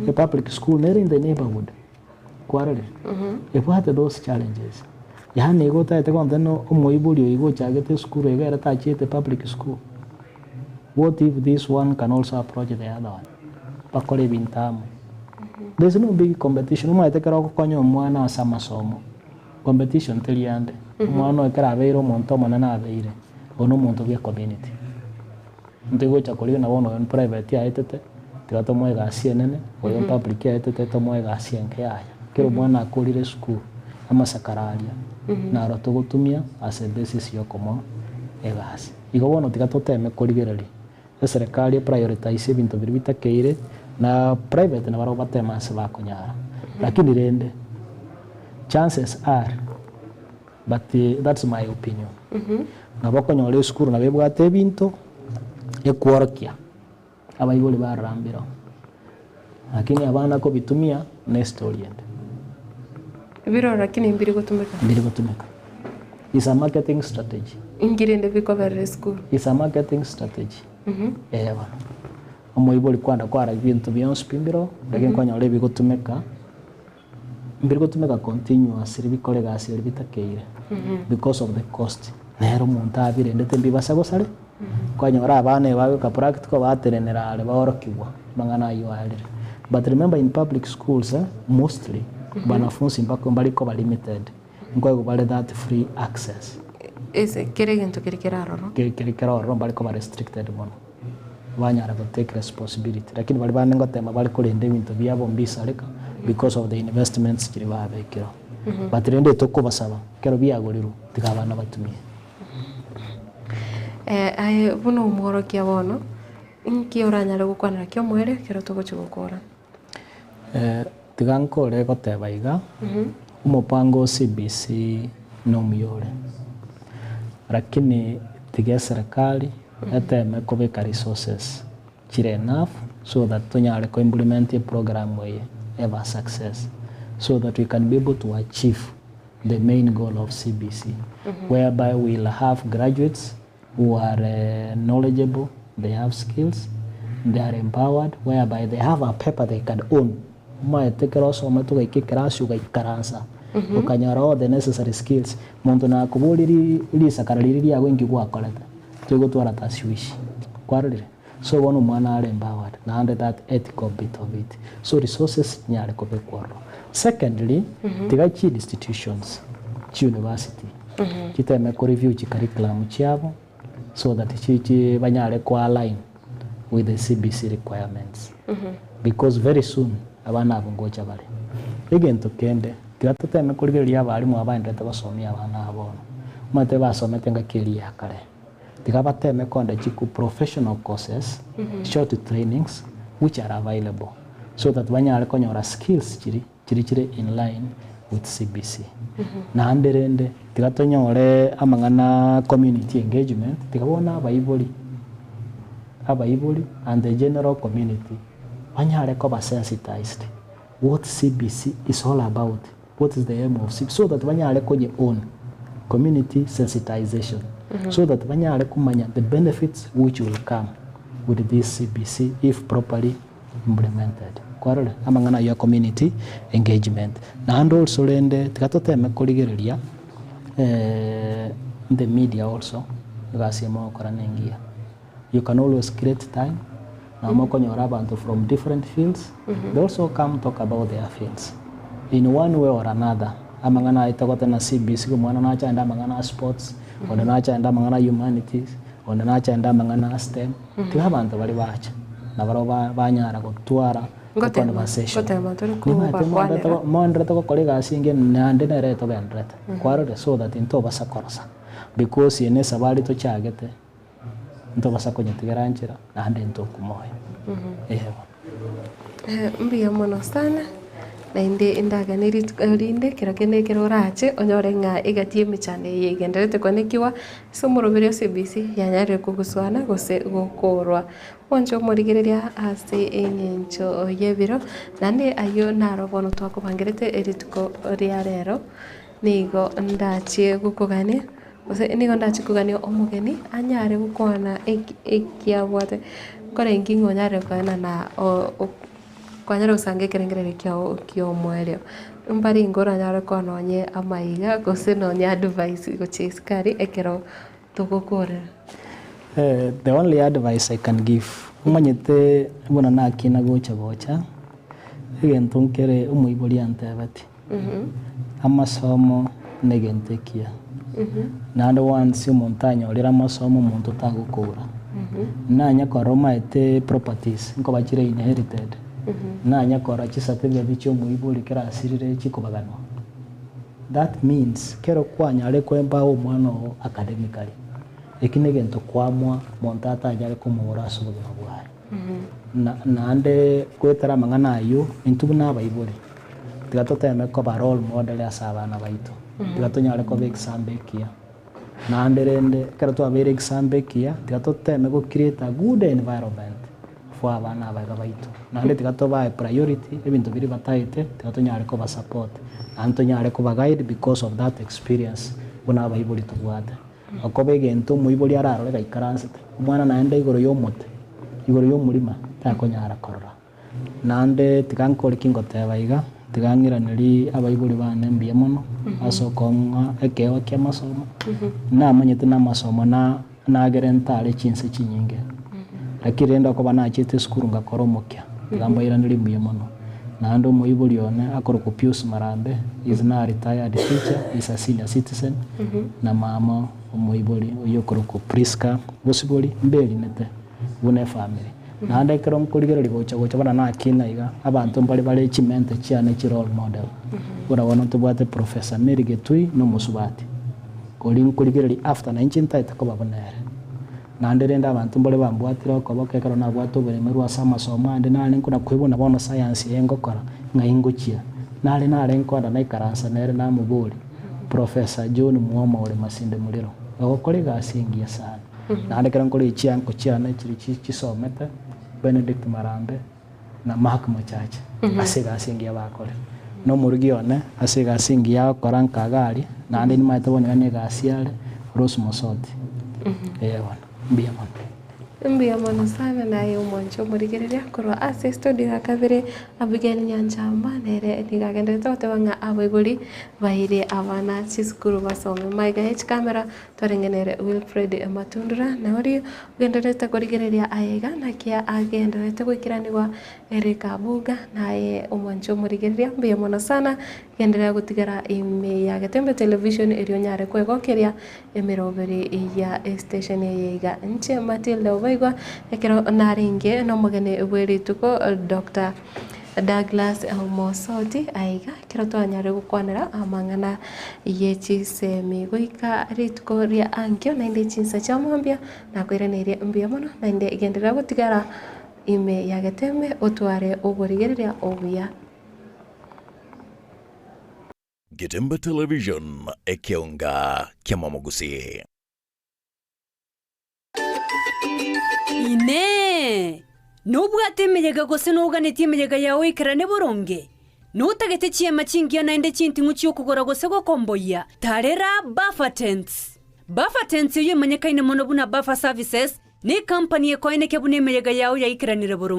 epublic school nere in the neighbourhood. Kwarorire? Ebwate those challenges. Yaani igo otagete gontebia ng'a omoibori oyo iga ochagete esukuru iga ere tachiete public school, what if this one can also approach the other one? Bakore ebinto amo. There is no big competition, omanyete ekero ogokonya omwana ase amasomo, competition teri ande. Omwana oyo ekero abeire omonto omonene abeire, oyo na omonto bwa ecommunity. Ntogocha korigia na bono oyo private aetete, tiga tomoe egasi enene, oyo public aetete tomoe egasi enke yaya. Kera omwana akorire esukuru, amasakara aria, naro togotumia as a basis ya okomoa egasi. Igo bono tiga toteme korigereria, eserekari eprioritize ebinto biria bitakeire, na private nabarabwo bateme ase bakonyara. Lakini rende. Chances are, but that's my opinion, nabo okonyora esukuru nabo ebwate ebinto ekworokia abaibori barora mbiroo, lakini abana kobitumia ne estory ende. Biroo lakini mbiri gotumeka. Mbiri gotumeka. It's a marketing strategy. Inki rende bikoberera esukuru? It's a marketing strategy. Ee bono. Omoibori kwanda kwara ebinto bionsi pi mbiroo, lakini kwanyora ebigotumeka, mbiri gotumeka continuously bikore egasi eria bitakeire because of the cost. Nere omonto abirendete mbibasa gosare, kwanyora abana eba bagoika practical batenenera are baorokigwa amang'ana aywo arire. But remember in public schools eh, mostly wanafunzi mbako mbari koba limited, nkoegwa bare that free access. Ase kera egento keria kere aroro. Keri keri kere ororo mbare koba restricted mono, banyara go take responsibility. Lakini baria bande ngotema bare korenda ebinto biabo mbisareka because of the investments chiria babekire oo. But rende tokobasaba ekero biagorirwe tiga abana batumie. Aye buna omworokia bono, inki oranyare gokwanera kiomoerio ekero togochia gokora? Tiga nkore goteba iga, omopango o CBC nomuya ore, lakini tiga eserekari eteme kobeka resources chire enough so that tonyare ko implement eprogram eye ebe a success so that we can be able to achieve the main goal of CBC whereby we will have graduates who are knowledgeable, they have skills, they are empowered whereby they have a paper they can own. Omaete ekero osomete ogaika ekerasi ogaikaransa okanyora all the necessary skills, monto nakoboria ri risakara riria riago inki gwakorete, toigotwara tashwishi. Kwarorire? So bono omwana are empowered naende that ethical bit of it. So resources chinyare kobekwa ororo. Secondly, tiga chi institutions, chi university, chiteme ko review chi curriculum chiabo so that chi chi banyare ko align with the CBC requirements because very soon abana abwo ngocha bare. Egento kende, tiga toteme korigereria abalimu aba baenderete gosomia abana aba bono, omanyete basomete engaki eria ya kare. Tiga bateme konda chiku professional courses, short trainings which are available so that banyare konyora skills chiri chiri chire in line with CBC. Naende rende tiga tonyore amang'ana community engagement, tiga bono abaibori abaibori and the general community banyare koba sensitized what CBC is all about, what is the aim of CBC so that banyare koye own community sensitization so that banyare komanya the benefits which will come with this CBC if properly implemented. Kwarora amang'ana ayio ya community engagement. Naende also rende tiga toteme korigereria the media also egasi eye mogokora na engiya. You can always create time nabo mokonyora abanto from different fields they also come talk about their fields in one way or another amang'ana aye togote na CBC omwana nache aende amang'ana a sports onde nache aende amang'ana a humanities onde nache aende amang'ana a STEM tiga abanto baria bacha nabarabwo ba banyara gotwara Ngotema econversation. ngotema tore Nimanyete kobakwanera. moenderete gokora egasi engiya naende nere togendererete kwarorire so that ntobasa korosa because eye ne esabari tochagete. Ntobasa konyetigera nchera, naende ntokumoyo. Ee bono. Mbuya mono sana, naende ndagane rituko rinde kero kende ekero orache onyore ng'a egati y'emechando eye egendererete konekiwa ase omoroberi o CBC yanyarire kogosoana gose gokorwa. Mwanche omorigereria ase eng'encho y'ebiro, naende ayio naro bono twakobangerete rituko ria rero, nigo ndachie gokogania. Gose nigo ndachie kogania omogeni anyare gokwana eki ekiabwate, nkorenge ng'a onyare koenana o kwanyara gosanga ekerengererio kiago kia omoerio. Mbarenge oranyare koa nonye amaiga gose nonye advice gochia isiko aria ekero togokorera. The only advice I can give, omanyete buna nakina gocha gocha, egento nkere omoibori antebetie. Amasomo negento ekiya, naende once omonto anyorire amasomo omonto tagokoura. Nanya korora omaete properties nkoba chire inherited, nanya korora chicertificate chia omoibori kera asirire chikobaganwa. That means kero kwanyarire ko empower omwana oo academically, eki negento kwamoa monto atanyare komoura ase obogima bwaye. Na naende goetera amang'ana ayio, intwe buna abaibori. Tiga toteme koba role model ase abana baito, tiga tonyare koba egesambe ekiya. Naende rende ekero twabeire egesambe ekiya, tiga toteme go create a good environment for abana aba iga baito. Naende tiga tobae priority, ebinto biria bataete, tiga tonyare koba support, naende tonyare koba guide because of that experience buna abaibori tobwate. Okoba egento omoibori ararore gaikaransete, omwana naende igoro ya omote, igoro ya omorima, takonyara korora. Naende tiga nkore ki ngoteba iga, tiga ng'iranerie abaibori bane mbuya mono ase okong'a ekeegwa ki'amasomo, namanyete na amasomo na nagere ntare chinse chinyinge, lakini rende okoba nachete esukuru ngakora omokia, tiga mbairanerie mbuya mono. Naende omoibori one akorokwa Pius Marambe, is now a retired teacher, is a senior citizen, na mama omoibori oyio okorokwa Prisca Bosibori, mberinete buna efamiri. Naende ekero nkorigereria gocha gocha buna nakina iga, abanto mbare bare chimente chiane chi role model. Buna bono ntobwate Professor Mary Getui na omosubati, oria nkorigereria after na inche ntaete koba buna ere. Naende rende abanto mbare bambwatire okoboko ekero nabwate oboremerwa ase amasomo ande nare nkona koigwa bono science eye ngokora ng'ai ngochia. Nare nare nkoenda naikaransa nere namoboria, Professor John Mwoma ore Masinde Muliro, ogokora egasi engiya sana. Naende ekero nkore chianko chiane chiria chi chisomete, Benedict Marambe na Mark Mochache, ase egasi engiya bakorire. Na omorugi one ase egasi engiya agokora nkaga aria, naende nimaete bono iga na egasi are, Rose Mosoti. Eeh bono, mbuya mono. Mbuya mono sana naye omwanche omorigereria korwa ase studio ya kabere Abigail Nyanchamba nere nigo agenderete goteba ng'a abaibori baire abana chisukuru basome. Maiga ye chikamera Twarenge nere Wilfred Matundura, na oria ogendererete korigereria aye iga, naki agendererete goikeranigwa Eric Abuga, naye omwanche omorigereria, mbuya mono sana, genderera gotigara ime ya Getembe Television erio onyare kwegokeria emeroberi ya estation eye iga. Inche Matilda Obaigwa, ekero narenge nomogeni bwe rituko Doctor. Douglas Mosoti, Aiga ekero twanyarire gokwanera amang'ana ye chisemi goika rituko ria ankio naende chinsa chia mambia nakoiraneirie mbuya mono naende genderera gotigara ime ya Getembe otware oborigereria obuya. Getembe Television, ekeonga ki'amamogusii. Inee! Nobwate emeyega gose noganetie emeyega yao ekerane boronge? Notagete chiema chingiya naende chinting'u chi'okogora gose gokomboyia? Tarera Buffer Tents! Buffer Tents eyio emanyekaine mono buna Buffer Services, necompany ekoenekia buna emeyega yao yaikeranire boronge.